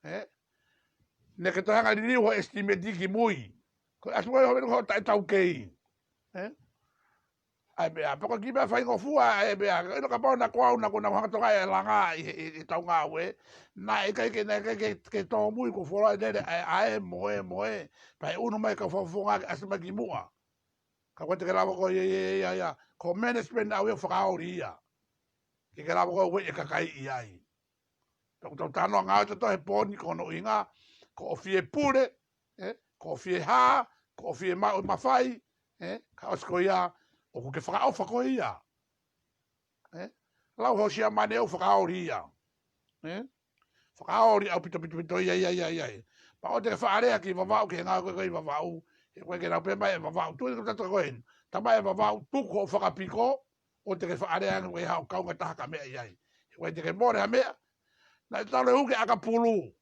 Ē? Naʻe ke toe hanga liliu ho estimate ki mui. Ko e ʻasi ko ē ho menu ho taʻetaukei. Ē? ʻAi meʻa, pea ko e kiʻi meʻa faingofua, ʻai meʻa, ʻilo kapau naʻa ko au naʻa ku, naʻa ku hanga toka e langa ʻi he, ʻi he, ʻi he tau ngāue, naʻe ʻikai ke, naʻe ʻikai ke, ke tōmui ko e fuoloa e lele, ʻai, ʻai, mo e, mo e, pea ʻe ʻunu mai e kau fakafofonga ke ʻasi mai ki muʻa. Ka ko e te ke lava ko ia, ia, ia, ia, ko e management ʻaʻau ia ʻoku fakaoli ia. Ke ke lava ko e ueʻi e kakai ʻi ai. Pea ʻoku tau talanoa ngāue ʻatautolu he pō ni ko hono ʻuhinga, ko hoʻo fie pule, ē, ko hoʻo fie hā, ko hoʻo fie maʻu e mafai, ē, ka ʻosi ko ia, ʻoku ke fakaʻofa ko ia. Ē, lau ho siamane ʻoku fakaoli ia. Ē, fakaoli ʻaupito, pito, pito ia, ia, ia, ia, ia. Pea ʻoua te ke faʻa lea ki Vavaʻu, ki he ngāue ko ē ʻa Vavaʻu, he ko e ke lau pē mai ʻe Vavaʻu. Tuʻu ʻi he kau tata ko eni. Tala mai ʻe Vavaʻu, tuku hoʻo fakapiko, ʻoua te ke faʻa lea ange ko e haʻo kaungā taha ka meʻa ʻi ai. He ko e te ke mole ha meʻa. Naʻe talu e uke ʻakapulu.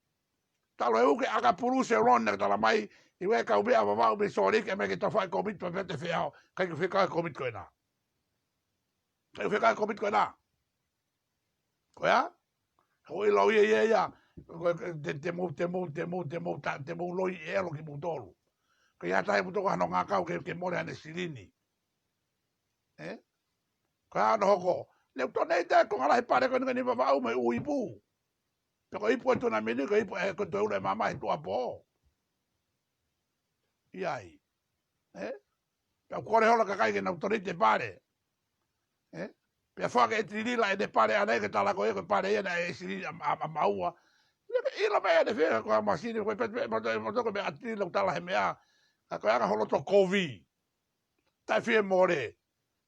Talu e uke ʻakapulu Seloni naʻe tala mai, ʻi he kau meʻa ʻa Vavaʻu mei Sōleki, ʻai mai ke tau fai e kōmiti pea pea te feʻao, ʻikai ke fekau e kōmiti ko ena. ʻIkai ke fekau e kōmiti ko ena. Ko ia? Ko e ʻilo ia, ia, ia. Ko e, te, te mou, te mou, te mou, te mou, ta, te mou loi ʻe ʻelo kimoutolu. Ko ia tahi moutolu ko hano ngākau ke, ke mole haʻane silini. Ē? Ko ia naʻe hoko. Naʻe ʻoku tonu ʻi he konga lahi e pale ko eni ko eni ʻa Vavaʻu mo e ʻū ipu. Pea ko e ipu ʻe tuna mini, ko e ipu ʻe ko e toe ʻulu e maama he tuʻuapō. ʻI ai. Ē? Pea ʻoku kole holo e kakai ke nau tonu ʻi he pale. Ē? Pea foaki ʻe Tilila ʻene pale ʻana ia ke tala ko ē ko e pale ia naʻe ʻe silini ʻa, ʻa, ʻa Maua. Ia ke ʻilo mai ʻene fē ko e masini, ko e pē, pē, pē, pē, pē, ko e meʻa ʻa Tilila ʻoku tala he meʻa. Ka ko e anga ho loto kovi. Taʻe fie mole.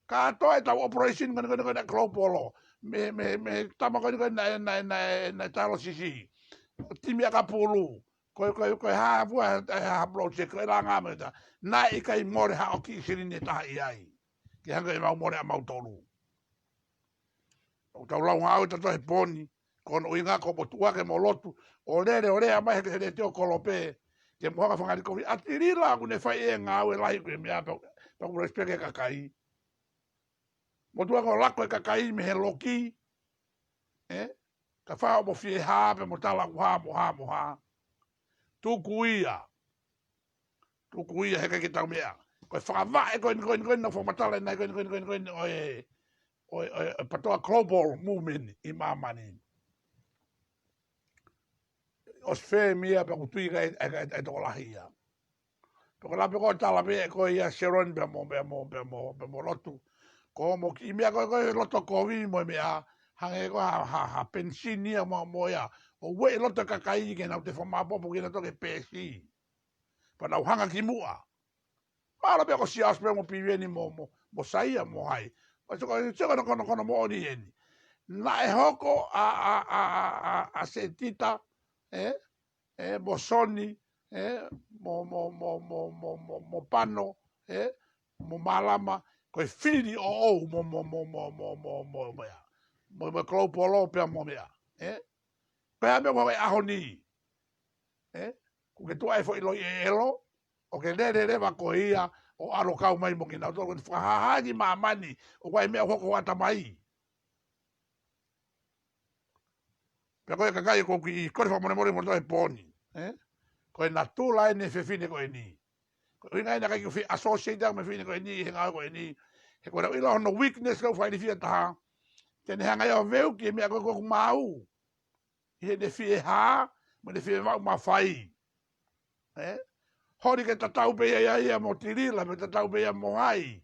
Kātoa ʻetau operation ko eni ko eni ko eni Global. Mei, mei, mei he tama ko eni ko eni naʻe, naʻe, naʻe, naʻe talosisi. Timi ʻakapulu. Ko e, ko e, ko e hā fua, e hā project, ko e langa mai ta. Naʻe ʻikai mole haʻo kiʻi silini ʻe taha ʻi ai. Ke hanga ʻe mau mole ʻa mautolu. ʻOku tau lau ngāue ʻatautolu he pō ni, ko hono ʻuhinga ko e motuʻa ke mo lotu, ʻo lele ʻo lea mai he, he letiō kolope, ke mo hanga ʻo fanga likovi, ʻa Tilila ʻoku ne fai e ngāue lahi ko e meʻa pea, pea ʻoku respect e kakai. Motuʻa ko e lako e kakai mei he loki, ē? Ka fai hoʻomo fie hā pea mo tala ʻoku hā mo hā mo hā. Tuku ia. Tuku ia he ʻikai ke tau meʻa. Ko e fakavaʻe ko eni ko eni ko eni naʻa ku fakamatala ʻanenai ko eni ko eni ko eni ko eni ʻo e, ʻo e, ʻo e, ʻo e PATOA Global Movement ʻi māmani. ʻOsi fēmia pea ʻoku tui ʻikai, ʻikai, ʻikai, ʻikai tokolahi ia. Pea ko e lape ko e tala pē ko ia Seloni pea mo, pea mo, pea mo, pea mo lotu. Ko hoʻomo kiʻi meʻa ko ē ko e loto kovi mo e meʻa, hangē ko ha, ha, ha penisini ia mo, mo ia. ʻO ueʻi loto e kakai ke nau toe fakamāʻopoʻopo ke nau toki pēsi. Pea nau hanga ki muʻa. Mālō pē ko Siaosi pea mo Pivieni mo, mo, mo Saia mo hai. Pea sio ko, sio ko hono, ko hono, ko hono moʻoni eni. Naʻe hoko ʻa, ʻa, ʻa, ʻa, ʻa, ʻa Setita, ē? Ē, mo Soni, ē? Mo, mo, mo Pano, ē? Mo Malama, ko e fili ʻoʻou mo, mo, mo, mo, mo, mo, mo, mo, mo, mo, mo Kolopolo pea mo meʻa, ē? Ko e hā e meʻa ko e ʻaho ni. Ē? Kuo ke tuʻu ai e foʻi loi ʻe ʻelo, ʻo ke lele leva ko ia, ʻo ʻalu ʻo kau mai mo kinautolu, ko e fakahāhā ki māmani, ʻoku ʻi ai e meʻa ʻoku hoko ʻi ho ʻatamai. Pea ko e kakai ko ē ʻoku ou kole fakamolemole mo tau he pō ni. Ē? Ko e natula eni e fefine ko eni. Ko e ʻuhinga ia naʻe ʻikai ke u fie associate au mo e fefine ko eni, he ngāue ko eni. He ko e lau ʻilo hono weakness ka u fai ni fia taha. Te ne hanga ia ʻo veuki e meʻa ko ē ʻoku mau. ʻI heʻene fie hā, mo ʻene fie maʻu mafai. Ē? Holi ke tatau pē ia, ia, ia mo Tilila, mo tatau pē ia mo hai.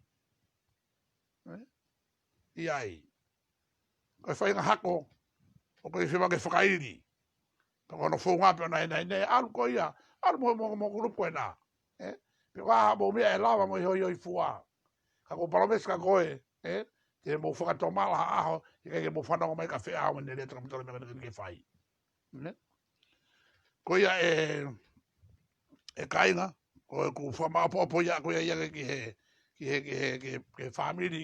Ē? ʻI ai. Ko e faʻahinga hako, ʻoku ʻikai fiemaʻu ke fakaili. Pea ko hono founga pē ʻo nai, nai, nai, ʻalu ko ia, ʻalu mo, mo, mo kulupu ena. Ē? Pea ko e hā haʻamou meʻa ʻe lava mo e hoihoifua. Ka ʻoku ou palōmesi kia koe, ē? Te mou fakatomala ha ʻaho, ʻikai ke mou fanongo mai ka feʻao mo ʻene lea takamitole meʻa ko eni ke fai. Nē? Ko ia ē, ʻe kāinga, Ko ʻeku fakamaʻopoʻopo ia ko ia ia ki he, ki he, ki he, ki he, ki he fāmili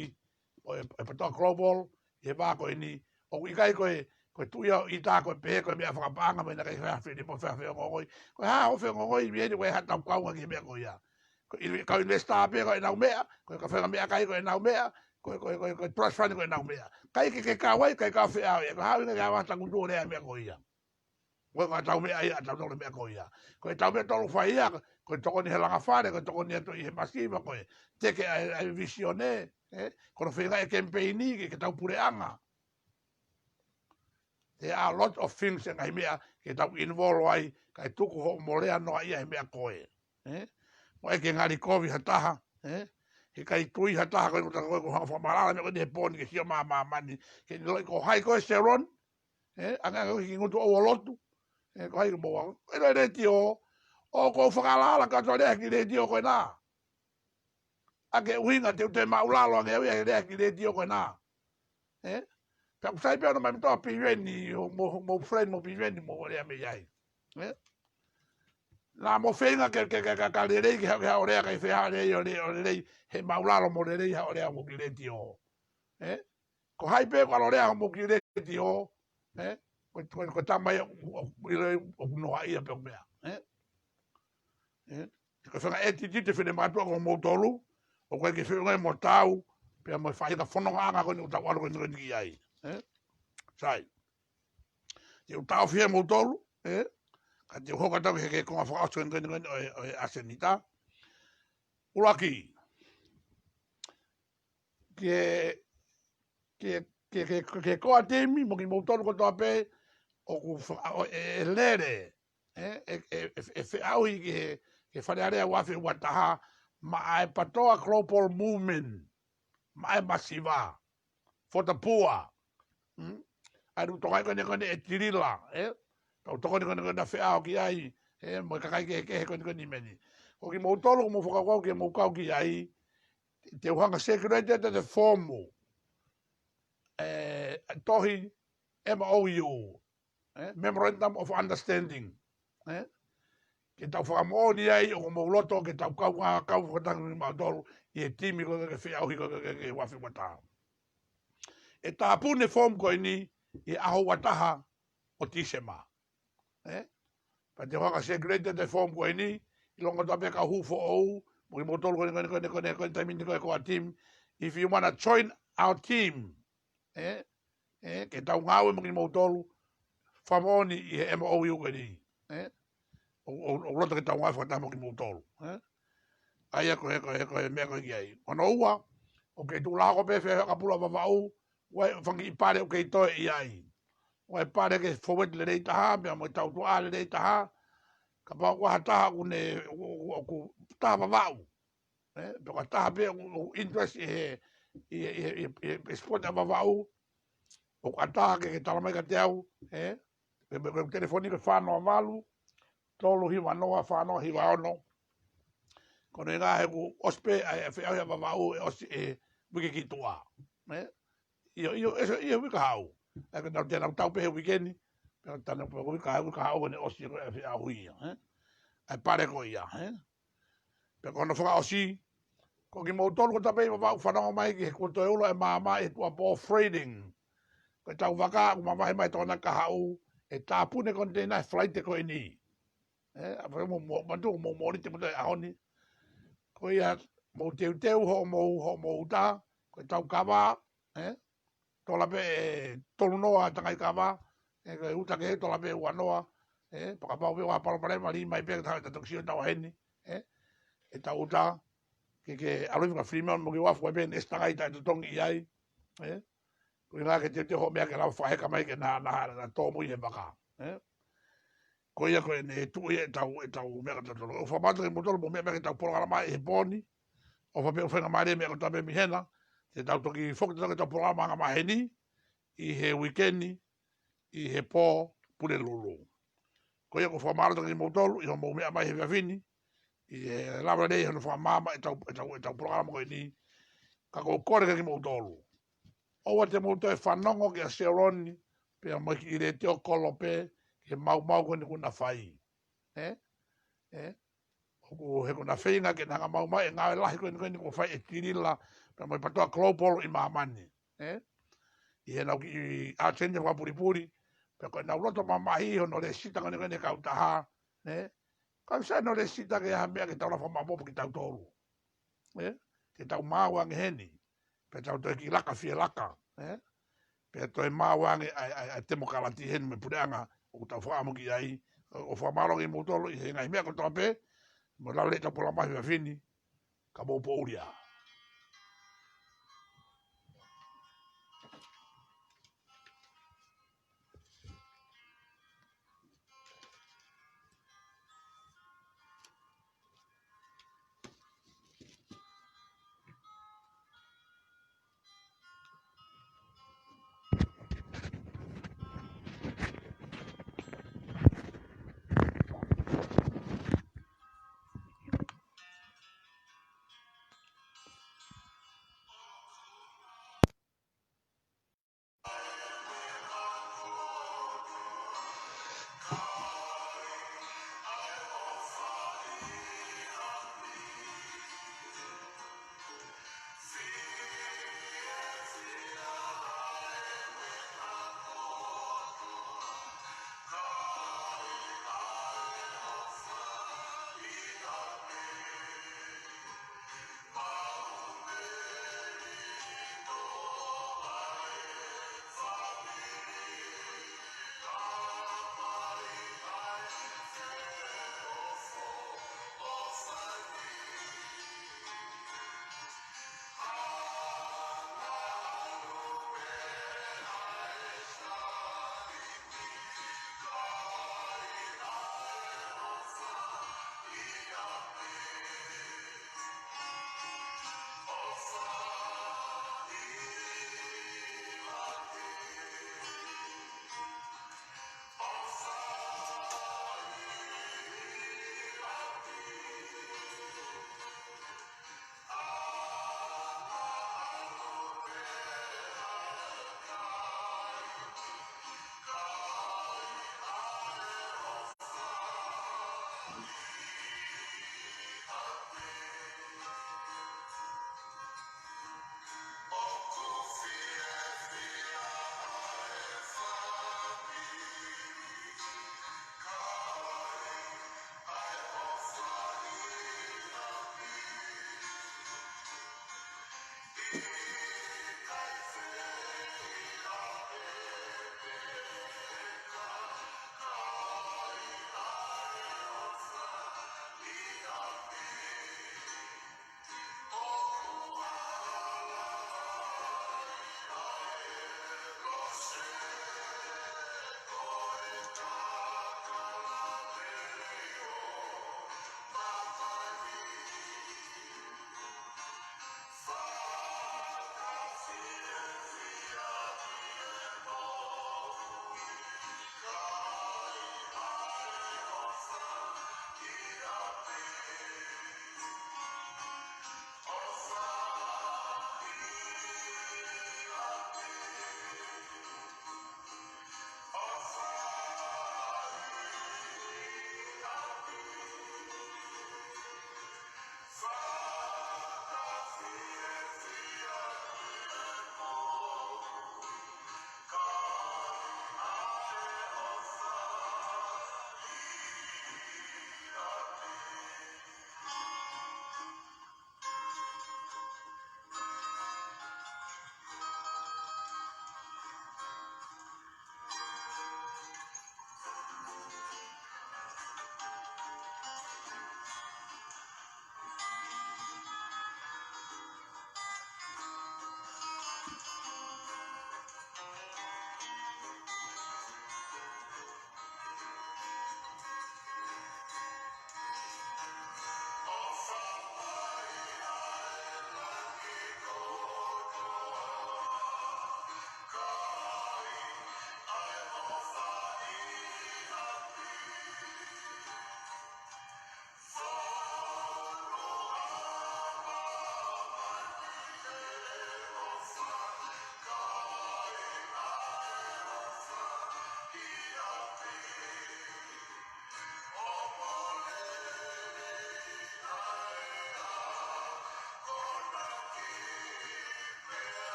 ʻo e, e PTOA Global, ʻi he vā ko eni, ʻoku ʻikai ko e, ko e tuʻu ia ʻo ʻita ko e pehē ko e meʻa fakapaʻanga mo e naʻe ʻikai fai ha fili mo fai ha feongoongoi. Ko e hā hoʻo feongoongoi mei heni, ko e hā ʻetau kaunga ki he meʻa ko ia. Ko e kau investor pē ko ʻenau meʻa, ko e kau feinga meʻakai ko ʻenau meʻa, ko e, ko e, ko e, ko e trust fund ko ʻenau meʻa. ʻIkai ke ke kau ai, ʻikai ke kau feʻao ia, ko e hā ʻuhinga ke ʻave ha taku tuʻu lea meʻa ko ia. Ko e ʻetau meʻa ia, ʻetau tau meʻa ko ia. Ko ʻetau meʻa ʻoku tau fai ia, ko e tokoni he langa fale, ko e tokoni atu ʻi he masiva, ko e teke ʻa e, ʻa e vīsone, ē? Ko hono feinga e kemipeini ke, ke tau puleʻanga. There are a lot of things e ngaahi meʻa ke tau involve ai, kae tuku hoʻomo lea noa ia he meʻa ko ē. Ē? Mo e ke ngali kovi ha taha, ē? He ʻikai tui ha taha ko e, ko e, ko e hanga fakamalala meʻa ko eni he pō ni ke sio mai māmani, ke ne ʻiloʻi ko hai koe Sharon, ē? Ange ange ki he ngutu ʻo lotu, ē? Ko hai koe mo au. ʻI he letiō, ʻoku ou fakaʻalaʻala ka ʻoku ou lea ki he letiō ko ena. ʻA e ʻuhinga te u toe māʻulalo ange au ia he lea ki he letiō ko ena. Ē? Pea ʻoku sai pē ʻoku ʻomai mei tuʻa Piveni, mo, mo friend mo Piveni mo lea mei ai. Ē? Naʻa mo feinga ke, ke, ke, ke, ke lelei ke ha, ke ha ʻo lea, ʻikai fai ha lelei ʻo lea, ʻo lelei, he māʻulalo mo lelei ha ʻo lea mo ki he letiō. Ē? Ko hai pē ko ʻalo lea mo ki he letiō, ē? Ko, ko, ko e tama ia ʻoku, ʻoku, ʻoku, ʻoku noa ia pē ʻo meʻa, ē? Ē? Ko e fanga ʻetititi finemātuʻa ko moutolu, ʻoku ʻikai ke feʻunga mo tau, pea mo e faʻahinga fonongaʻanga ko eni ʻoku tau ʻalu ko eni ko eni ki ai, ē? Sai. Te u taʻofi ʻe moutolu, ē? Ka te u hoko atu ki he, ki he konga fakaʻosi ko eni ko eni ko eni ʻo e, ʻo e ʻasenita. ʻUluaki, ke, ke, ke, ke, ke core team mo kimoutolu kotoa pē ʻoku fa-, ʻo, ʻe, ʻe lele, ē, ʻe, ʻe, ʻe, ʻe feʻauhi ki he, ki he Fale Alea ua afe ua taha, maʻa e PTOA Global Movement, maʻa e masiva, for the poor. Mm? ʻA e ʻū tokoua ko eni ko eni ʻe tilila, ē? Tau tokoni ko eni ko eni ʻa feʻao ki ai, ē? Mo e kakai kehekehe ko eni ko eni meni. Ko kimoutolu ʻoku mou fakakaukau ke mou kau ki ai, te u hanga ʻo circulate ʻa e foomu, ē, tohi M O U, ē, Memorandum of Understanding, ē, ke tau fakamoʻoni ai ʻoku mou loto ke tau kau, kau fakataha mo kimautolu ʻi he timi ko ē ke feʻauhi ko ē ke, ke, ke ua afe ua taha. ʻE tāpuni e foomu ko eni ʻi he ʻaho ua taha ʻo Tīsema. Ē? Pea te u hanga ʻo circulate ʻa e foomu ko eni, ʻilonga kotoa pē kau hū foʻou, mo kimoutolu ko eni, ko eni, ko eni, ko eni, ko eni, taimi ni ko e core team. If you wanna join our team, ē? Ē? Ke tau ngāue mo kimoutolu, fakamoʻoni ʻi he M O U ko eni. Ē? ʻO, ʻo, ʻo loto ke tau ngāue fakataha mo kimoutolu. Ē? ʻA ia ko e, ko e, ko e meʻa ko ē ki ai. Hono ua, ʻoku kei tuʻu lā hoko pē feʻauhi ʻakapulu ʻa Vavaʻu, ʻoku ʻi ai e fanga kiʻi pale ʻoku kei toe ʻi ai. ʻOku ʻi ai e pale ke forward lelei taha, pea mo e tautuʻa lelei taha, kapau ʻoku ʻi ai ha taha ʻoku ne, ʻoku, ʻoku, ʻoku taha Vavaʻu. Ē, pe ko ha taha pē ʻoku, ʻoku interest ʻi he, ʻi he, ʻi he, ʻi he, ʻi he sport ʻa Vavaʻu, ʻoku ʻatā ke, ke tala mai kiate au, ē, pe, pe, pe telefoni ko e fā noa valu, tolu hiva noa, fā noa hiva ono. Ko hono ʻuhinga he kuo ʻosi pē ʻa e feʻauhi ʻa Vavaʻu ʻe ʻosi e uike ki tuʻa. Ē? ʻIo, ʻio, ʻe, ʻio, uike kahaʻu. ʻA ia ko ʻenau, te nau tau pē he uike ni, pea tana pē ko e uike kahaʻu, uike kahaʻu ko ʻene ʻosi ko e feʻauhi ia, ē? ʻA e pale ko ia, ē? Pea ko hono fakaʻosi, ko kimoutolu kotoa pē ʻi Vavaʻu fanongo mai ki he kuo toe ulo e maama ʻi he tuʻuapō freighting. Ko ʻetau vaka ʻoku mavahe mai Tokonaki kahaʻu, ʻe tāpuni e koniteina he Falaite ko eni. Ē, ʻa pē mo, mo, matu mo, mo, ni te mo te ʻaho ni. Ko ia, mou teuteu hoʻomou, hoʻomou uta, ko ʻetau kava, ē, tola pē ʻe tolu noa tangai kava, ē, ko e uta kehe tola pē ua noa, ē, pea kapau pē ʻoku ʻi ai ha palopalema lī mai pē ke tau, tau toki sio ʻetau ʻaho ni, ē, ʻetau uta, ke, ke ʻalu ʻo fika fili mai mo ke uafu ai pē ne ʻesi tangai taʻetotongi ʻi ai, ē, ko e ʻuhinga ke teuteu hoʻo meʻa ke lava fakaheka mai ke na, na, na tōmui he vaka, ē. Ko ia ko eni ʻe tuʻu ia ʻetau, ʻetau meʻa ka totolo. ʻOku fakamālō atu kimoutolu mou meʻa mai ki heʻetau polokalama ʻi he pō ni. ʻOfa pē ʻoku faingamālie e meʻa kotoa pē mei hena. Te tau toki foki atu ki heʻetau polokalama angamaheni ʻi he uike ni, ʻi he pō Pulelulu. Ko ia ʻoku fakamālō atu kimoutolu ʻi hoʻomou meʻa mai he efiafi ni, ʻi he lava lelei hono fakamaama ʻetau, ʻetau, ʻetau polokalama ko eni. Ka ʻoku ou kole kia kimoutolu, ʻoua te mou toe fanongo kia Seloni, pea mo e kiʻi letiō kolope, ki he maumau ko eni ʻoku na fai. Ē? Ē? ʻoku he ko ʻena feinga ke na hanga maumau e ngāue lahi ko eni ko eni ʻoku fai ʻe Tilila, pea mo e PATOA Global ʻi māmani. Ē? ʻI heʻenau kiʻi agenda fakapulipuli, pea ko ʻenau loto mamahi hono lēsisita ko eni ko eni e kautaha. Ē? Ka ʻoku sai hono lēsisita ke ʻai ha meʻa ke tau lava fakamaʻopoʻopo kitautolu. Ē? Ke tau maau ange heni. Pea tau toe kiʻi laka fie laka. Ē? Pea toe maau ange ʻa e, ʻa e, ʻa e temokalati heni mo e puleʻanga ʻoku tau fakaʻamu ki ai. ʻO, ʻo fakamālō ki moutolu ʻi he ngaahi meʻa kotoa pē, mo e lalo ʻetau polokalama he efiafi ni, ka mou poʻuli ā.